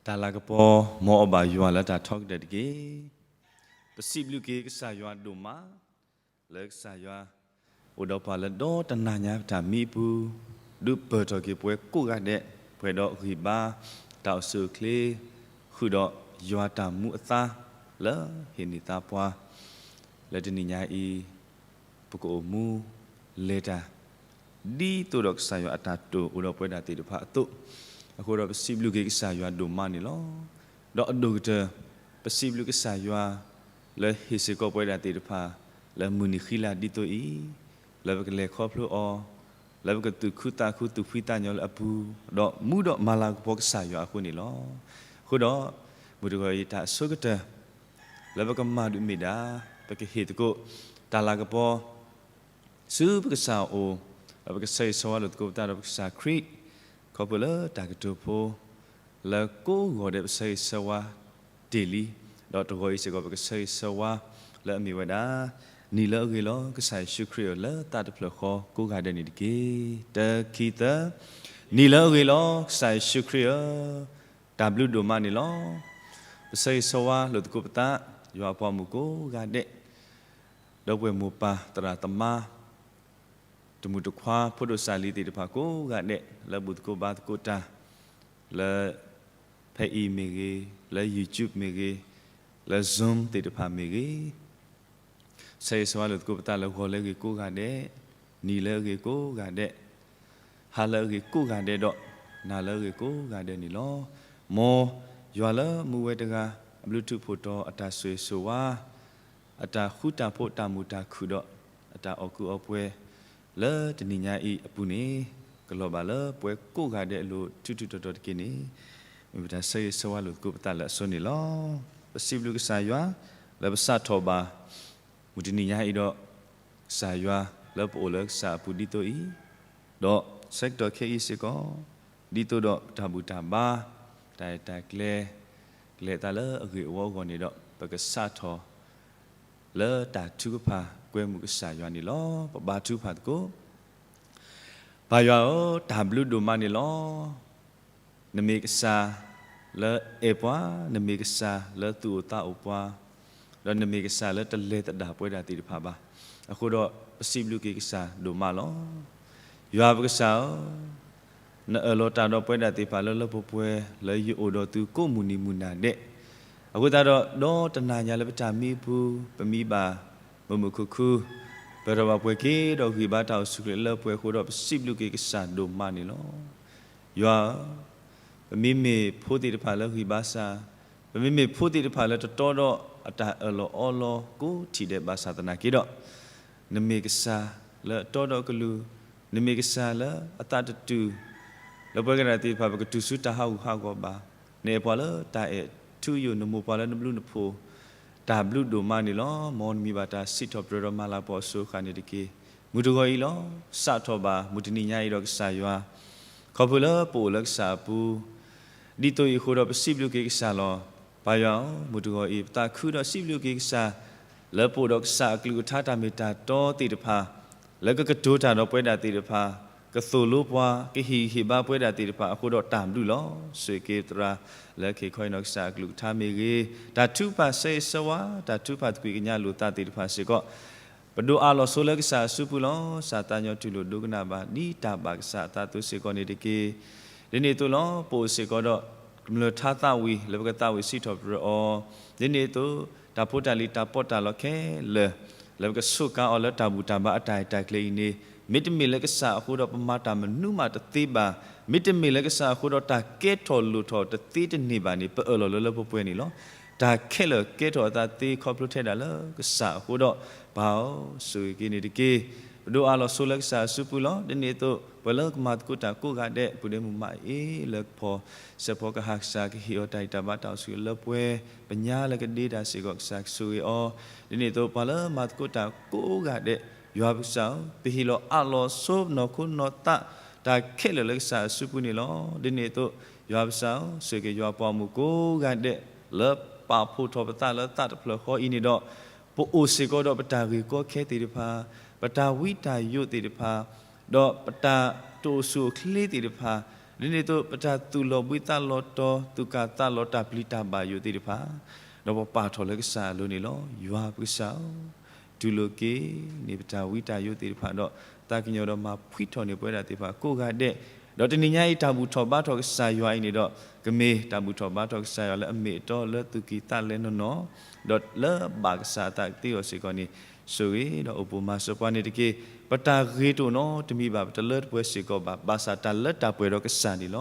တၢ်လၤကပီၤ မ်အီၣ်ဘၣ်ယွၤလၢတၢ်ထီကတၢၢ်တက့ၢ်. ပစံးဘျုးက့ၤကစၢ်ယွၤဒိၣ်မး လၢကစၢ်ယွၤ အိၣ်ဒီးပှၤလၢဒီတနၤညါပတၢ်မံအပူၤ, ဒုးပၢၢ်ထီၣ်က့ၤပှၤကိးဂၤဒဲး, ပှဲၤဒီးဂံၢ်ဘါ တၢ်အိၣ်ဆူၣ်အိၣ်ချ့, ဃုာ်ဒီးယွၤတၢ်မူအသါ လၢဟ့ၣ်န့ၢ်သါပှၤ လၢတနံၤညါအံၤ ပကအိၣ်မူ လဲၤတၢ် ဒ်သိးဒီးကစၢ်ယွၤအတၢ်တိာ်အိၣ်ဒီးပဝဲဒၣ်သ့ၣ်တဖၣ်အသိး, အဃိဒီးပစံးဘျုးက့ၤကစၢ်ယွၤဒိၣ်မးန့ၣ်လီၤ. ဒီးအဒိၣ်ကတၢၢ် ပစံးဘျုးကစၢ်ယွၤ လၢဟ့ၣ်စ့ၢ်ကီးပဝဲဒၣ်သ့ၣ်တဖၣ် လၢမုၢ်နံၤဃံလၤဒ်သိးအံၤ, လၢပကလဲၤခီဖျိအီၤ, လၢပကသူၣ်ခုသးခုသူၣ်ဖှံသးညီလၢအပူၤ, ဒီးမူဒီးမၤလၤကပီၤကစၢ်ယွၤအဃိန့ၣ်လီၤ. အဃိဒီး မုၢ်တဂီၤအံၤတၢ်အဆိကတၢၢ် လၢပကမၤဒုးမ့ၢ်ဒၣ် ပကဟ့ၣ်သကိး တၢ်လၤကပီၤ ဆူပကစၢ်အအိၣ်, ဒီးပကဆၢဂ့ၤဆၢဝါလိာ်သကိးပသးဒီးပကစၢ်ခရံာ်, ခီဖျိလၢတၢ်ကတိၤဖိ လၢကိးဂီၤဒဲးပဆၢဂ့ၤဆၢဝါတ့ၢ်လံ, ဒီးတဂီၤအံၤစ့ၢ်ကီးပကဆၢဂ့ၤဆၢဝါ လၢအမ့ၢ်ဝဲဒၣ် နံၤလၢအဂ့ၤလီၤ ကစၢ်ယ့ၣ်ၡူးခရံာ်ဧၢ လၢသးတဖျၢၣ်ဃီကိးဂၤဒဲးန့ၣ်တက့ၢ်. တၢ ခံ သၢ, နံၤလၢအဂ့ၤလီၤ ကစၢ်ယ့ၣ်ၡူးခရံာ်ဧၢ, တၢ်ဘျုးဒိၣ်မးန့ၣ်လီၤ. ပဆၢဂ့ၤဆၢဝါလိာ်သကိးပသး ယွၤအပှၤမုၣ်ကိးဂၤဒဲး, ဒီပုၢ်ဝဲၢ်မိၢ်ပၢ်သရၣ်သမါ တမုၢ်တခွါ ဖိဒိၣ်စၢ်လံၤသ့ၣ်တဖၣ်ကိးဂၤဒဲး လၢဘူၣ်သကိးဘါသကိးတၢ် လၢ ဖဲအံၤမ့ၢ်ဂ့ၤ, လၢ YouTube မ့ၢ်ဂ့ၤ, လၢ Zoom သ့ၣ်တဖၣ်မ့ၢ်ဂ့ၤ, ဆၢဂ့ၤဆၢဝါလိာ်သကိးပသးလၢဂီၤလၢအဂ့ၤကိးဂၤဒဲး, နံၤလၢအဂ့ၤကိးဂၤဒဲး, ဟါလၢအဂ့ၤကိးဂၤဒဲးဒီး နၤလၢအဂ့ၤကိးဂၤဒဲးန့ၣ်လီၤ. မ်ယွၤလၢမူဝဲတဂၤ အဘျုးထူးဖှိၣ်တီၤ အတၢ်ဆိၣ်ဂ့ၤဆိၣ်ဝါ အတၢ်ဃူတၢ်ဖိး တၢ်မုာ်တၢ်ခုၣ်ဒီး အတၢ်အီၣ်ကုးအီပှဲၤ လၢတနံၤညါအံၤအပူၤန့ၣ် ကလီၤဘၣ်လၢပှၤကိးဂၤဒဲးအလိၤ ထူးထူးတီၤတီၤတက့ၢ်န့ၣ် မ့ၢ်ပတၢ်ဆၢဂ့ၤဆၢဝါလိာ်သကိးပသးလၢအဆိန့ၣ်လီၤ. ပစံးဘျုးကစၢ်ယွၤ လၢပစးထီၣ်ဘၣ် မုၢ်တနံၤညါအံၤဒီး ကစၢ်ယွၤလၢပအိၣ်လၢကစၢ်အပူၤဒ်သိးအံၤ, ဒီးဆၢကတီၢ်ခဲအံၤစ့ၢ်ကီး ဒ်သိးဒီးပတၢ်ဘူၣ်တၢ်ဘါ တၢ်ရဲၣ်တၢ်ကျဲၤ ကလဲၤအသးလၢအဂ့ၢ်အဝီအဂီၢ်န့ၣ်ဒီး ပကစးထီၣ် လၢတၢ်ထုကဖၣ်ကွဲမုာ်ကစၢ်ယွၤန့ၣ်လီၤ. ပဘါထုကဖၣ်သကိး ပၢ်ယွၤဧၢ, တၢ်ဘျုးဒိၣ်မးန့ၣ်လီၤ. နမ့ၢ်ကစၢ်လၢအဲၣ်ပှၤ, နမ့ၢ်ကစၢ်လၢသူၣ်အိၣ်သးအိၣ်ပှၤ, ဒီးနမ့ၢ်ကစၢ်လၢတလဲၤသဒၣ်ပဝဲဒၣ်သ့ၣ်တဖၣ်ဘၣ်. အဃိဒီးပစံးဘျုးက့ၤကစၢ်ဒိၣ်မးလီၤ. ယွၤပကစၢ်ဧၢ, နအၢၣ်လီၤတၢ်ဒီးပဝဲဒၣ်သ့ၣ်တဖၣ်လၢလၢပှဲၤပှဲၤ လၢယအိၣ်ဒီးသုကိးမုၢ်နံၤမုၢ်နၤဒဲး, အဃိသတးဒီး ဒီတနၤညါလၢပတၢ်မံအပူၤ ပမံဘၣ် မုာ်မုာ်ခုၣ်ခုၣ်, ပၢၢ်ထီၣ်ဘၣ်ပှဲၤက့ၤဒီးဂံၢ်ဘါတၢ်အိၣ်ဆူၣ်အိၣ်ချ့လၢပှဲၤအဃိဒီး ပစံးဘျုးက့ၤကစၢ်ဒိၣ်မးန့ၣ်လီၤ. ယွၤဧၢ, ပမ့မ့ၢ်ဖိသ့ၣ်တဖၣ်လၢဂံၢ်ဘါစၢ်, ပမ့မ့ၢ်ဖိသ့ၣ်တဖၣ်လၢတတီဒီးအတၢ်အၢၣ်လီၤအီလီၤကိးထံၣ်ဒဲးဘၣ်ဆၣ်သနာ်က့ဒီး နမ့ၢ်ကစၢ်လၢအတီဒီးအကလုၢ်, နမ့ၢ်ကစၢ်လၢအသးတတုၤ, လၢပဝဲကဒၣ်သ့ၣ်တဖၣ် ပကတုၤဆူတၢ်ဟးဂူာ်ဟးဂီၤဘၣ်, နအဲၣ်ပှၤလၢတၢ်အဲၣ်ထူယိာ်, နမိၢ်ပှၤလၢနဘျုးနဖှိၣ်, တၢ်ဘျုးဒိၣ်မးန့ၣ်လီၤ. မ်နမံဘၣ်တၢ်စံးထီၣ်ပတြၢၤဒီးမၤလၤကပီၤအစိၤဃၣ်န့ၣ်တက့ၢ်. မုၢ်တဂီၤအံၤလီၤ, စးထီၣ်ဘၣ်မုၢ်တနံၤညါအံၤဒီးကစၢ်ယွၤ, ခီဖျိလၢပအိၣ်လၢကစၢ်အပူၤ, ဒ်သိးအံၤအဃိဒီးပစံးဘျုးက့ၤကစၢ်လီၤ. ပၢ်ယွၤဧၢ, မုၢ်တဂီၤအံၤ ပသးခုဒီးစံးဘျုးက့ၤကစၢ်, လၢပအိၣ်ဒီးကစၢ်အကလုၢ်ကထါတၢ်မ့ၢ်တၢ်တီသ့ၣ်တဖၣ်, လၢကကတိၤတၢ်ဒီးပဝဲဒၣ်သ့ၣ်တဖၣ်, ကသိၣ်လိပှၤ, ကဟ့ၣ်ဂံၢ်ဟ့ၣ်ဘါပဝဲဒၣ်သ့ၣ်တဖၣ်အဃိဒီးတၢ်ဘျုးလီၤ. ဆိၣ်ဂ့ၤက့ၤသရၣ်လၢခဲခီအံၤနီၢ်ကစၢ်အကလုၢ်ကထါမ့ၢ်ဂ့ၤ, တၢ်ထုကဖၣ်ဆၢဂ့ၤဆၢဝါ, တၢ်ထုကဖၣ်သကွံာ်ကညးလိာ်သးသ့ၣ်တဖၣ်စ့ၢ်ကီး ပဒိးအးလီၤဆိလၢကစၢ်အစုပူၤလီၤ. စၢ်သးညီတူၢ်လိာ်ဒိကနၣ်ဘၣ် ဒ်တၢ်ဘၣ်ကစၢ်အသးအသိးစ့ၢ်ကီးန့ၣ်တက့ၢ်. ဒ်န့ၣ်အသိးလီၤ, ပအိၣ်စ့ၢ်ကီးဒီး ကမျၢၢ်ထါသးဝံၣ် လၢပကသးဝံၣ်စံးထီၣ်ပတြၢၤအီၤ, ဒ်န့ၣ်အသိး တၢ်ဖိတၢ်လံၤတၢ်ပီးတၢ်လီခီလဲၣ် လၢပကဆိးကါအီၤလၢတၢ်ဘူၣ်တၢ်ဘါအတၢ်ရဲၣ်တၢ်ကျဲၤအံၤန့ၣ်, မ့တမ့ၢ်လၢကစၢ်အဃိဒီးပမၤတၢ်မနုၤမးတသ့ဘၣ်, မ့တမ့ၢ်လၢကစၢ်အဃိဒီးတၢ်ကဲထီၣ်လိၣ်ထီၣ်တသ့တန့ၢ်ဘၣ်န့ၣ် ပအၢၣ်လီၤလၢလၢပှဲၤပှဲၤန့ၣ်လီၤ. တၢ်ခဲလၢာ်ကဲထီၣ်အသးသ့ခီဖျိထဲဒၣ်လၢကစၢ်အဃိဒီး ပၢ်ဧၢ, ဆိၣ်ဂ့ၤက့ၤန့ၣ်တက့ၢ်. ပဒိးအးလီၤဆိလၢကစၢ်အစုပူၤလီၤ. ဒ်န့ၣ်အသိး ပှၤလၢကမၤသကိးတၢ်ကိးဂၤဒဲး ပုၢ်ဒ့မုၣ်မးအ့ လၢကဖီၣ်စဲးဖီကဟၣ် ကစၢ်ကဟ့ၣ်အီၤတၢ်ဂံၢ်တၢ်ဘါတၢ်အိၣ်ဆူၣ်အိၣ်ချ့လၢပှဲၤ, ပညါလၢကဒ့တၢ်စ့ၢ်ကီး ကစၢ်ကဆိၣ်ဂ့ၤအီၤ. ဒ်န့ၣ်အသိး ပှၤလၢမၤသကိးတၢ်ကိးဂၤဒဲး ယွၤပကစၢ်ဧၢ, ပဟ့ၣ်လီၤအးလီၤဆိနီၢ်ခိနီၢ်သး တၢ်ခဲလၢာ်လၢကစၢ်အစုပူၤန့ၣ်လီၤ. ဒ်န့ၣ်အသိး ယွၤပကစၢ်ဧၢ, ဆိၣ်ဂ့ၤက့ၤယွၤပှၤမုၣ်ကိးဂၤဒဲး လၢပာ်ဖှိၣ်ထီၣ်ပသးလၢသးတဖျၢၣ်ဃီအံၤန့ၣ်ဒီး ပအိၣ်စ့ၢ်ကီးဒီးပတၢ်ဂ့ၢ်ကီခဲသ့ၣ်တဖၣ်, ပတၢ်ဝံတၢ်ယိးသ့ၣ်တဖၣ်, ဒီးပတၢ်တအိၣ်ဆူၣ်အိၣ်ချ့သ့ၣ်တဖၣ်, ဒ်န့ၣ်အသိး ပတၢ်သူၣ်လီၤဘှံးသးလီၤတီၤ သူၣ်ကၢ်သးလီၤတၢ်ပျံၤတၢ်ဘၣ်ယိာ်သ့ၣ်တဖၣ်, ဒီးပပာ်ထီၣ်လၢကစၢ်အလိၤန့ၣ်လီၤ. ယွၤပကစၢ်ဧၢ, တူၢ်လိာ်က့ၤန့ၢ်ပတၢ်ဝံတၢ်ယိာ်သ့ၣ်တဖၣ်ဒီး သးကညီၤဒီးမၤဖှံထီၣ်န့ၢ်ပဝဲဒၣ်သ့ၣ်တဖၣ်ကိးဂၤဒဲး, ဒီးတနံၤညါအံၤတၢ်ဘူၣ်ထီၣ်ဘါထီၣ်ကစၢ်ယွၤအံၤန့ၣ်ဒီး ကမ့ၢ်တၢ်ဘူၣ်ထီၣ်ဘါထီၣ်ကစၢ်ယွၤလၢအမ့ၢ်အတီလၢသူၣ်ကံၢ်သးလဲနီၢ်နီၢ်, ဒီးလၢဘၣ်ကစၢ်အသးကသ့အဂီၢ်စ့ၢ်ကီးန့ၣ်, ဆိၣ်ဂ့ၤဒီးအိၣ်ဘူးမၤစၢၤပှၤန့ၣ်တက့ၢ်. ပတၢ်ဂ့ၤတအိၣ်နီတမံၤဘၣ်, ပတလၢတပှဲၤစ့ၢ်ကီးဘၣ်, ဘၣ်ဆၣ်တၢ်လၢတၢ်ပှဲၤဒီးကစၢ်န့ၣ်လီၤ.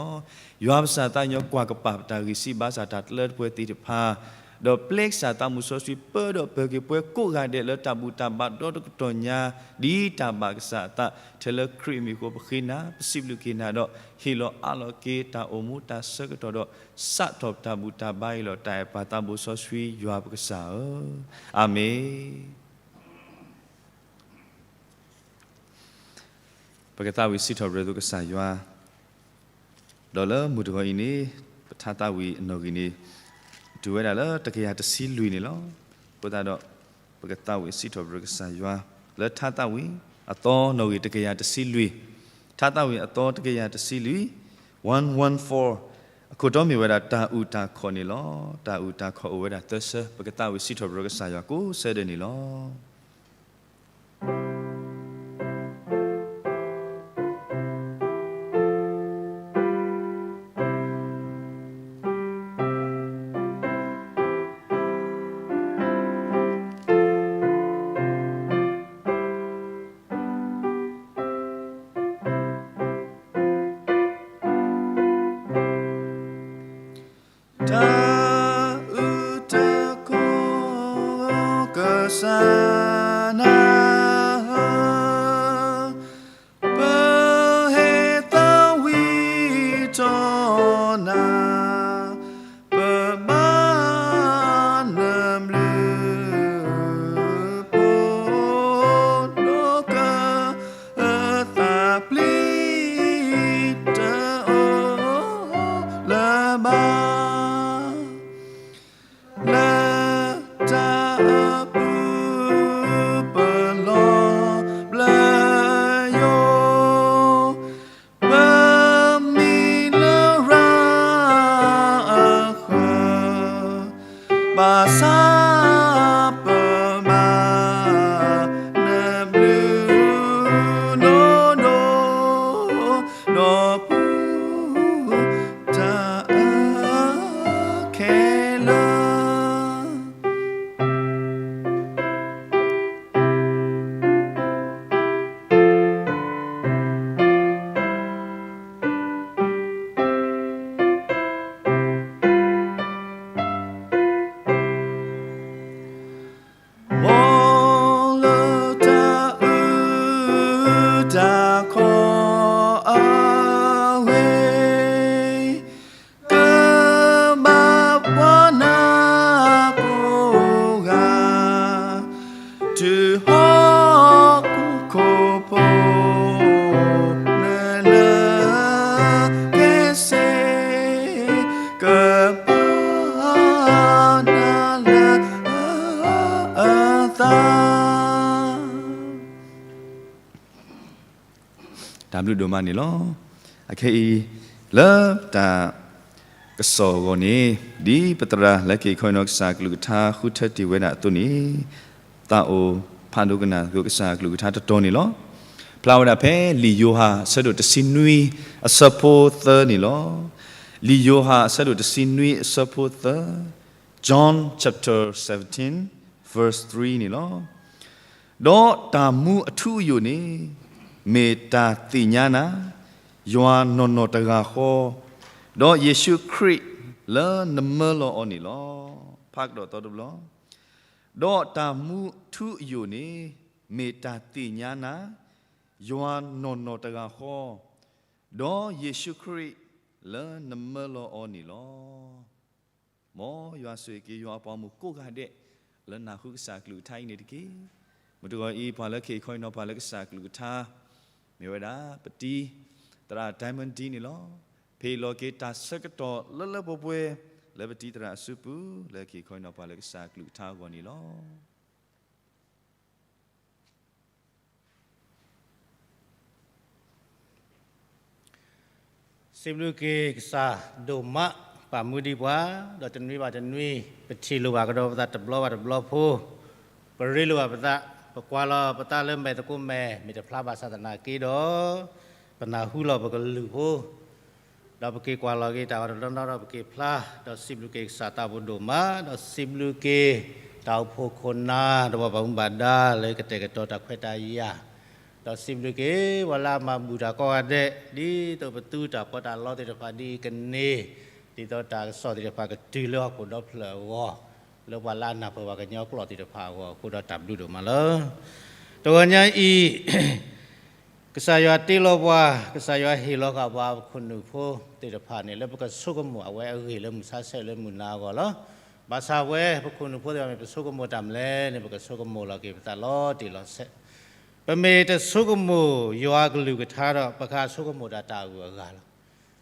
ယွၤပကစၢ်သးကညီၤကွၢ်ကပၤပတၢ်ဂံၢ်စၢ်ဘါစၢ်တၢ်တလၢတပှဲၤသ့ၣ်တဖၣ်, ဒီးပျဲကစၢ်သးမုၢ်စီဆှံပၢဒီးပၢၤက့ၤပှၤကိးဂၤဒဲးလၢတၢ်ဘူၣ်တၢ်ဘါဒီးတကတီၢ်ညါ, ဒ်တၢ်ဘၣ်ကစၢ်အသး, ထဲလၢခရံာ်အမံၤအဃိပဃ့နၤ, ပစံးဘျုးက့ၤနၤဒီး ဟ့ၣ်လီၤအးလီၤက့ၤတၢ်အိၣ်မူတၢ်ဆၢကတီၢ်ဒီး စးထီၣ်ပတၢ်ဘူၣ်တၢ်ဘါအံၤလီၤ. တၢ်အဲၣ်ပၢ်သးဘိစီဆှံယွၤပကစၢ်ဧၢ, အၤမ့ၣ်. ပကသးဝံၣ်စံးထီၣ်ပတြၢၤသုကစၢ်ယွၤ, ဒီးလၢမုၢ်တဂီၤအံၤန့ၣ်, ပထါသးဝံၣ်အနီၣ်ဂံၢ်န့ၣ်, တုၤဝဲဒၣ်လၢတကယၤတဆံလွံၢ်န့ၣ်လီၤ. အဃိသတးဒီး, ပကသးဝံၣ်စံးထီၣ်ပတြၢၤကစၢ်ယွၤ, လၢထါသးဝံၣ်အသီနီၣ်ဂံၢ်တကယၤတဆံလွံၢ်, ထါသးဝံၣ်အသီတကယၤတဆံလွံၢ်, one one four, အခိၣ်တီမ့ၢ်ဝဲဒၣ်တၢ်အုၣ်တၢ်ခီၣ်န့ၣ်လီၤ. တၢ်အုၣ်တၢ်ခီၣ်အိၣ်ဝဲဒၣ်သၢဆၢ, ပကသးဝံၣ်စံးထီၣ်ပတြၢၤကစၢ်ယွၤကိးဆၢဒၢးန့ၣ်လီၤ. တၢ်အုၣ်တၢ်ခီၣ်ကစၢ်နၤ, ပဟဲသးဝံၣ်ထီၣ်နၤ, ပဘါနဘျုးဖှိၣ်ဒီးက သးပျံၤတအိၣ်လၢၤဘၣ်, လၢတၢ်အပူၤပလီၢ်ဘျၢယိာ်, ပမံၤလၢရၤအဃၢၤ, ဘၣ်ဆၣ်ပဘၣ်နဘျုးနီၢ်နီၢ်, ဒီးပူၤတၢ်အၢခဲလၢာ် မ်လၢတၢ်အုၣ်တၢ်ခီၣ်အဂ့ၢ်, ကဘၣ်ပှၤနၤကိးဂၤ, တုၤဟီၣ်ခိၣ်ဖိ နလၢကဲစ့ၢ်, ကဘၣ်နၤလၢအသး တၢ်ဘျုးဒိၣ်မးန့ၣ်လီၤ. အခဲအံၤ လၢတၢ်ကစီၣ်အဂီၢ်န့ၣ်, ဒ်ပသရၣ်လၢက့ၤခီနီၢ်ကစၢ်ကလုၢ်ကထါဃုထၢတ့ၢ်ဝဲဒၣ်အသိးန့ၣ်, သးအိၣ်ဖးဒိၣ်ကနၣ်သကိးကစၢ်ကလုၢ်ကထါတတီၤန့ၣ်လီၤ. ဖျါဝဲဒၣ်ဖဲလံာ်ယိၤဟၣ်အဆၢဒိၣ်တဆံနွံ အဆၢဖိသၢန့ၣ်လီၤ. လံာ်ယိၤဟၣ်အဆၢဒိၣ်တဆံနွံအဆၢဖိသၢ, John chapter seventeen, verse three န့ၣ်လီၤ. ဒီးတၢ်မူအထူအယိာ်န့ၣ် မ့ၢ်တၢ်သ့ၣ်ညါနၤ, ယွၤနီၢ်နီၢ်တဂၤဃီ, ဒီးယ့ၣ်ၡူးခရံာ်လၢနမၢလီၤအီၤန့ၣ်လီၤ. ဖးကဒီးသီတဘျီ, ဒီးတၢ်မူထူအယိာ်န့ၣ် မ့ၢ်တၢ်သ့ၣ်ညါနၤ, ယွၤနီၢ်နီၢ်တဂၤဃီ, ဒီးယ့ၣ်ၡူးခရံာ်လၢနမၢလီၤအီၤန့ၣ်လီၤ. မ်ယွၤဆိၣ်ဂ့ၤက့ၤယွၤအပှၤဂီၢ်မုၢ်ကိးဂၤဒဲး လၢနၢ်ဟူကစၢ်အကလုၢ်ကထါအံၤန့ၣ်တက့ၢ်. မုၢ်တဂီၤအံၤ ပှၤလၢက့ၤခီနီၢ်ပှၤလၢကစၢ်အကလုၢ်ကထါ မ့ၢ်ဝဲဒၣ် ပတံၤသရၣ် Diamond D န့ၣ်လီၤ. ဖဲအံၤလီၤက့ၤတၢ်ဆၢကတီၢ်လၢလၢပှဲၤပှဲၤ လၢပတံၤသရၣ်အစုပူၤ လၢက့ၤခီနီၢ်ပှၤလၢကစၢ်အကလုၢ်ကထါအဂီၢ်န့ၣ်လီၤ. စံးဘျုးက့ၤကစၢ်ဒိၣ်မး ပာ်မူဒံးပှၤ, ဒီးတနွံဘၣ်တနွံ ပထံၣ်လိာ်ဘၣ်ကဒီးပသးတဘျီဘၣ်တဘျီဖိ, ပရ့လိာ်ဘၣ်ပသး, ပကွၢ်လီၤပသးလၢမဲာ်သကိးမဲာ် မ့ၢ်တဖျါဘၣ်ဆၣ်သနာ်က့ဒီး, ပနၢ်ဟူလီၤပကလုၢ်ဖိ ဒီးပက့ၤကွၢ်လီၤက့ၤတၢ်အီၤတနီၤနီၤဒီးပက့ၤဖျါ, ဒီးစံးဘျုးက့ၤကစၢ်သးဘိဒိၣ်မး, ဒီးစံးဘျုးက့ၤ တၢ်အိၣ်ဖှိၣ်ခိၣ်နၢ် ဒီးပှၤဘၣ်မူဘၣ်ဒါလၢကတဲာ်ကတီၤတၢ်ခွဲးတၢ်ယာ်, ဒီးစံးဘျုးက့ၤ ပှၤလၢအမၤဘူၣ်တၢ်ကိးဂၤဒဲး ဒ်သိးပသူတၢ်ပီးတၢ်လီသ့ၣ်တဖၣ်ဒ်အံၤကန့ၢ်, ဒ်သိးတၢ်ကစီၣ်သ့ၣ်တဖၣ်ကတုၤလၢဟီၣ်ခိၣ်ဒီဖျၢၣ်အဂီၢ်, လၢပှၤလၢအနၢ်ပၢၢ်ပှၤကညီကျိာ်သ့ၣ်တဖၣ်အဂီၢ်အဃိဒီးတၢ်ဘျုးဒိၣ်မးလီၤ. တဂီၤညါအံၤ ကစၢ်ယွၤတ့လီၤပှၤ, ကစၢ်ယွၤဟ့ၣ်လီၤဃာ်ပှၤပခိၣ်နူာ်ဖိသ့ၣ်တဖၣ်န့ၣ် လၢပကဆိကမိၣ်အဝဲအဂ့ၢ်လၢမုၢ်ဆါဆဲးလၢမုၢ်နၤအဂီၢ်လီၤ. ဘၣ်ဆၣ်ဝဲပခိၣ်နူာ်ဖိသ့ၣ်တဖၣ်မ့ၢ်ပဆိကမိၣ်တၢ်မနုၤလဲၣ်န့ၣ် ပကဆိကမိၣ်လီၤက့ၤပသးလီၤတံၢ်လီၤဆဲး, ပမ့ၢ်တဆိကမိၣ်ယွၤအကလုၢ်ကထါဒီး ပကဆိကမိၣ်ဒၣ်တၢ်အဂုၤအဂၤလီၤ.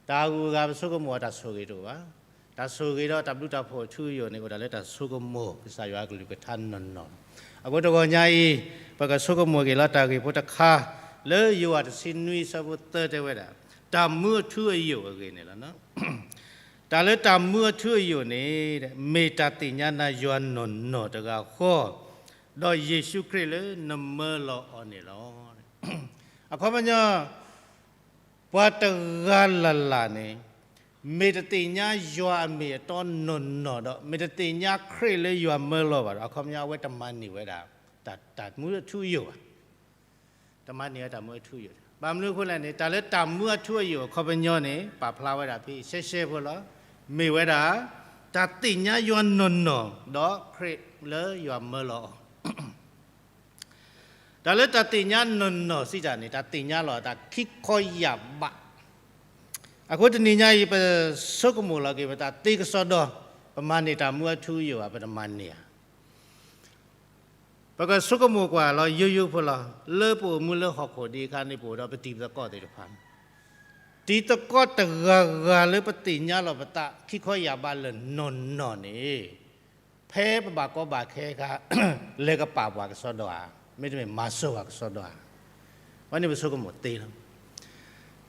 တၢ်အဂုၤအဂၤပဆိကမိၣ်အတၢ်ဆိၣ်ဂ့ၤတအိၣ်ဘၣ်. တၢ်ဆိၣ်ဂ့ၤဒီးတၢ်ဘျုးတၢ်ဖှိၣ်အထူအယိာ်န့ၣ် အိၣ်ဒၣ်လၢတၢ်ဆိကမိၣ် ကစၢ်ယွၤအကလုၢ်ကထါနီၢ်နီၢ်လီၤ. အဃိတဂီၤညါအံၤ ပကဆိကမိၣ်က့ၤလီၤတၢ်ဂ့ၢ်ဖိတခါ လၢယိၤဟၣ်တဆံနွံဆၢဖိသၢတဲဝဲဒၣ်, တၢ်မူအထူအယိာ်အဂ့ၢ်န့ၣ်လီၤ. တၢ်လၢတၢ်မူအထူအယိာ်န့ၣ် မ့ၢ်တၢ်သ့ၣ်ညါနၤယွၤနီၢ်နီၢ်တဂၤဃီ, ဒီးယ့ၣ်ၡူးခရံာ်လၢနမၢလီၤအီၤန့ၣ်လီၤ. အခီပညီ ပှၤတဂၤလၢ်လၢ်န့ၣ် မ့ၢ်တသ့ၣ်ညါယွၤအမ့ၢ်အတီနီၢ်နီၢ်ဒီး မ့ၢ်တသ့ၣ်ညါခရံာ်လၢယွၤမၢလီၤဘၣ်ဒီး အခီပညီအဝဲတမၤန့ၢ်ဝဲဒၣ် တၢ် တၢ်မူအထူအယိာ်ဘၣ်. တမၤန့ၢ်ဝဲတၢ်မူအထူအယိာ်, ဘၣ်မနုၤအဃိလဲၣ်န့ၣ် တၢ်လၢတၢ်မူအထူအယိာ်အခီပညီန့ၣ် ပာ်ဖျါဝဲဒၣ်ဖဲအံၤရှဲရှဲဖိလီၤ. မ့ၢ်ဝဲဒၣ် တၢ်သ့ၣ်ညါယွၤနီၢ်နီၢ် ဒီးခရံာ်လၢယွၤမၢလီၤအီၤ တၢ်လၢတၢ်သ့ၣ်ညါနီၢ်နီၢ်စံးတၢ်န့ၣ် တၢ်သ့ၣ်ညါလီၤအသးခံခီယၢ်ဘး. အဃိတနံၤညါအံၤ ပဆိကမိၣ်လီၤက့ၤပသးသ့ကစီဒီ, ပမၤန့ၢ်တၢ်မူအထူအယိာ်ဧါ, ပတမၤန့ၢ်ဧါ. ပကဆိကမိၣ်ကွၢ်လီၤယိယိဖိလီၤ. လၢပအိၣ်မူလၢဟီၣ်ခိၣ်ဒ်အခါန့ၣ် ပအိၣ်ဒီးပတံၤပသကိးသ့ၣ်တဖၣ်, တံၤသကိးတဂၤဂၤလၢပသ့ၣ်ညါလီၤပသးခံခီယၢ်ဘးလၢာ်နီၢ်နီၢ်န့ၣ် ဖဲပဘၣ်ကီဘၣ်ခဲအခါ လဲၤကပာ်ပှၤကစီဒီဧါ, မ့တမ့ၢ်မၤစၢၤပှၤကစီဒီဧါ. အဝဲန့ၣ်ပဆိကမိၣ်သ့လီၤ.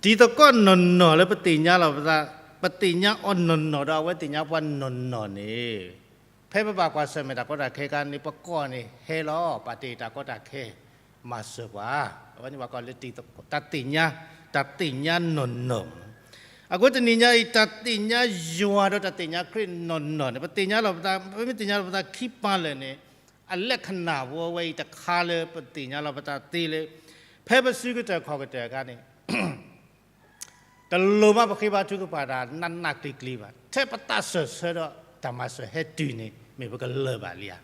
တံၤသကိးနီၢ်နီၢ်လၢပသ့ၣ်ညါလီၤပသး, ပသ့ၣ်ညါအီၤနီၢ်နီၢ်ဒီးအဝဲသ့ၣ်ညါပှၤနီၢ်နီၢ်န့ၣ်, ဖဲပဘၣ်ကွၢ်ဆၢၣ်မဲာ်တၢ်ကီတၢ်ခဲအခါန့ၣ် ပကိးန့ၣ်ဟဲလီၤ ပာ်တ့ၢ်တၢ်ကီတၢ်ခဲ မၤစၢၤပှၤ, အဝဲန့ၣ်ပှၤကိးလၢတံၤသကိး, တၢ်သ့ၣ်ညါ, တၢ်သ့ၣ်ညါနီၢ်နီၢ်. အဃိတနံၤညါအံၤ တၢ်သ့ၣ်ညါယွၤဒီးတၢ်သ့ၣ်ညါခရံာ်နီၢ်နီၢ်န့ၣ် ပသ့ၣ်ညါလီၤပသး, ပမ့ၢ်သ့ၣ်ညါလီၤပသးခံပၤလၢာ်န့ၣ်, အလၢခဏာ်ဖိဝဲအံၤတခါလၢပသ့ၣ်ညါလီၤပသးသ့လၢ ဖဲပစုကတၢၢ်ခီၣ်ကတၢၢ်အခါန့ၣ် တလိၣ်မးပဃ့ဘါထုကဖၣ်တၢ်နးနးကျံၤကျံၤဘၣ်, ထဲပသးစၢၢ်ဆၢဒီးတၢ်မၤစၢၤဟဲတုၤန့ၣ် မ့ၢ်ပကလၢာ်ဘၣ်လံဧါ.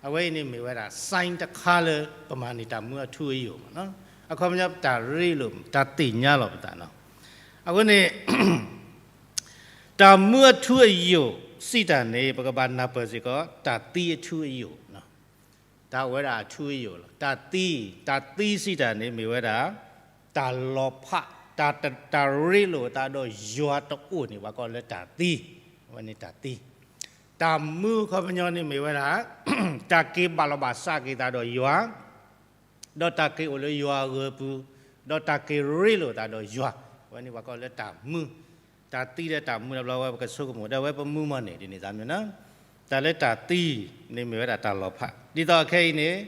အဝဲအံၤန့ၣ်မ့ၢ်ဝဲဒၣ် sign တခါလၢပမၤန့ၢ်တၢ်မူအထူအယိာ်မးနီၤ. အခီပညီတၢ်ရ့လိာ် တၢ်သ့ၣ်ညါလီၤပသးနီၤ. အဃိန့ၣ် တၢ်မူအထူအယိာ်စံးတၢ်န့ၣ် ပကဘၣ်နၢ်ပၢၢ်စ့ၢ်ကီး တၢ်သံအထူအယိာ်, တၢ်အိၣ်ဝဲဒၣ်အထူအယိာ်လီၤ. တၢ်သံ, တၢ်သံစံးတၢ်န့ၣ်မ့ၢ်ဝဲဒၣ် တၢ်လီၤဖး, တၢ်, တၢ်ရ့လိာ်အသးဒီးယွၤတအိၣ်န့ၣ် ပှၤကိးလၢတၢ်သံ, အဝဲန့ၣ်တၢ်သံ. တၢ်မူအခီပညီန့ၣ်မ့ၢ်ဝဲဒၣ် တၢ်က့ၤဘၣ်လီၤဘၣ်စးက့ၤသးဒီးယွၤ ဒီးတၢ်က့ၤအိၣ်လၢယွၤအဂၢၤအပူၤ, ဒီးတၢ်က့ၤရ့လိာ်သးဒီးယွၤ, အဝဲန့ၣ်ပှၤကိးလၢတၢ်မူ. တၢ်သံဒီးတၢ်မူတဘျီဝဲ ပကဆိကမိၣ်ဒီးဝဲပမူမီၢ်န့ၣ် ဒ်န့ၣ်သးမ့ၢ်နီၤ. တၢ်လၢတၢ်သံန့ၣ်မ့ၢ်ဝဲဒၣ်တၢ်လီၤဖး. ဒ်သိးအခဲအံၤန့ၣ်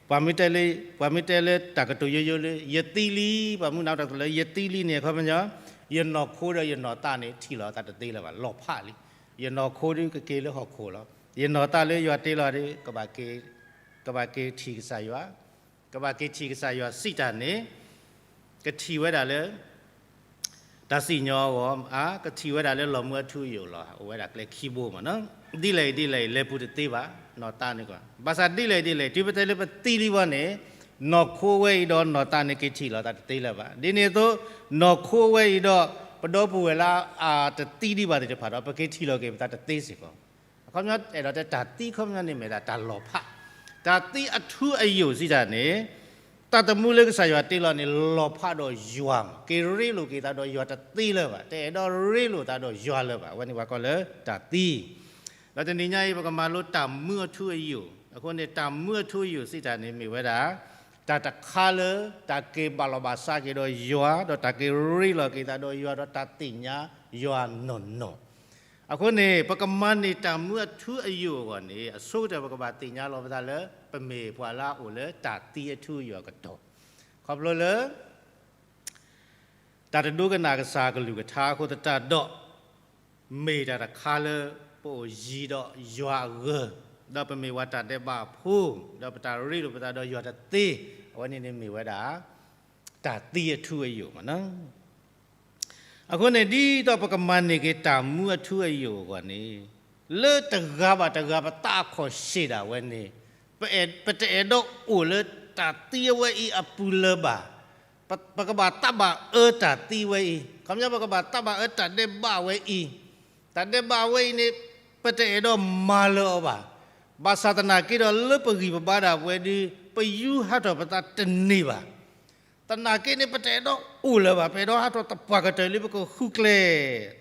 ပှၤမ့ၢ်တဲလၢ, ပှၤမ့ၢ်တဲလၢတၢ်ကတိၤယိယိလၢ ယသံလံ, ပှၤမ့ၢ်နာ်တၢ်ကတိၤလၢယသံလံန့ၣ် အခီပညီ ယနီၢ်ခိဒီးယနီၢ်သးန့ၣ် ထံၣ်လီၤသးတသ့လၢၤဘၣ်, လီၤဖးလံ. ယနီၢ်ခိဒုးကက့ၤလၢဟီၣ်ခိၣ်လီၤ. ယနီၢ်သးလၢယွၤတ့လီၤဒီး ကဘၣ်က့ၤထံၣ်ကစၢ်ယွၤ, ကဘၣ်က့ၤထံၣ်ကစၢ်ယွၤစံးတၢ်န့ၣ် ကထံၣ်ဝဲဒၣ်လၢ တၢ်စံၣ်ညီၣ်အဂီၢ်, ကထံၣ်ဝဲဒၣ်လၢလီၤမူအထူအယိာ်လီၤ. အိၣ်ဝဲဒၣ်ကျဲခံဘိမ့ၢ်နီၤ. ဒ်လဲၣ်အံၤဒ်လဲၣ်အံၤ လဲၤပူၤတသ့ဘၣ်, နီၢ်သးန့ၣ်ကီး. ဘၣ်ဆၣ်ဒ်လဲၣ်ဒ်လဲၣ် တုၤပတဲလၢပသံလံဝဲန့ၣ် နီၢ်ခိဝဲအံၤဒီးနီၢ်သးန့ၣ်က့ၤထံၣ်လီၤသးတသ့လၢၤဘၣ်. ဒ်န့ၣ်အသိး နီၢ်ခိဝဲအံၤဒီး ပဒီပုၢ်ဝဲၢ်လၢအတသံဒံးဘၣ်သ့ၣ်တဖၣ်ဒီး ပက့ၤထံၣ်လီၤက့ၤပသးတသ့စ့ၢ်ကီး. အခီပညီအဲၣ်ဒိးတဲတၢ်သံခီပညီန့ၣ်မ့ၢ်ဒၣ်တၢ်လီၤဖး. တၢ်သံအထူအယိာ်စံးတၢ်န့ၣ် တၢ်သမူလၢကစၢ်ယွၤတ့လီၤန့ၣ် လီၤဖးဒီးယွၤမး, က့ၤရ့လိာ်က့ၤသးဒီးယွၤတသ့လၢၤဘၣ်, တအဲၣ်ဒိးရ့လိာ်သးဒီးယွၤလၢၤဘၣ်. အဝဲန့ၣ်ပှၤကိးလၢတၢ်သံ. ဒီးတနံၤညါအံၤ ပကမၤလိတၢ်မူအထူအယိာ်. အဃိန့ၣ် တၢ်မူအထူအယိာ်စံးတၢ်န့ၣ်မ့ၢ်ဝဲဒၣ် တၢ်တခါလၢ တၢ်က့ၤဘၣ်လီၤဘၣ်စးက့ၤဒီးယွၤ, ဒီးတၢ်က့ၤရ့လိာ်က့ၤသးဒီးယွၤ, ဒီးတၢ်သ့ၣ်ညါယွၤနီၢ်နီၢ်. အဃိန့ၣ် ပကမၤန့ၢ်တၢ်မူအထူအယိာ်အဂီၢ်န့ၣ် အဆိကတၢၢ်ပကဘၣ်သ့ၣ်ညါလီၤပသးလၢ ပမ့ၢ်ပှၤလၢအအိၣ်လၢတၢ်သံအထူအယိာ်အကတီၢ်. ခီဖျိလၢ တၢ်တဒိကနၣ်ကစၢ်အကလုၢ်ကထါအဃိသတးဒီး, မ့ၢ်တၢ်တခါလၢ ပအိၣ်ယံၤဒီးယွၤအဂၢၢ်, ဒီးပမ့ၢ်ပှၤတၢ်ဒဲးဘးဖိ, ဒီးပတၢ်ရ့လိာ်ပသးဒီးယွၤတသ့, အဝဲန့ၣ်န့ၣ်မ့ၢ်ဝဲဒၣ် တၢ်သံအထူအယိာ်မ့ၢ်နီၤ. အဃိန့ၣ် ဒ်သိးပကမၤန့ၢ်က့ၤတၢ်မူအထူအယိာ်အဂီၢ်န့ၣ်, လၢတဂၤဘၣ်တဂၤပသးအခီၣ်ဆ့ၣ်ဒၣ်ဝဲန့ၣ်, ပအဲၣ်, ပတအဲၣ်ဒိးအိၣ်လၢတၢ်သံအဝဲအံၤအပူၤလၢၤဘၣ်. ပ, ပကဘၣ်သးဘၣ်အၢတၢ်သံဝဲအံၤ, ခီပညီပကဘၣ်သးဘၣ်အၢတၢ်ဒဲးဘးဝဲအံၤ, တၢ်ဒဲးဘးဝဲအံၤန့ၣ် ပတအဲၣ်ဒိးမၤလၢၤအီၤဘၣ်. ဘၣ်ဆၣ်သနာ်က့ဒီးလၢပဂံၢ်ပဘါဒၣ်ဝဲဒီး ပယူးဟးထီၣ်ပသးတန့ၢ်ဘၣ်. သနာ်က့န့ၣ် ပတအဲၣ်ဒိးအိၣ်လၢၤဘၣ်, ပအဲၣ်ဒိးဟးထီၣ်သပှၢ်ကတၢၢ်လံ ပကဃုကျဲ,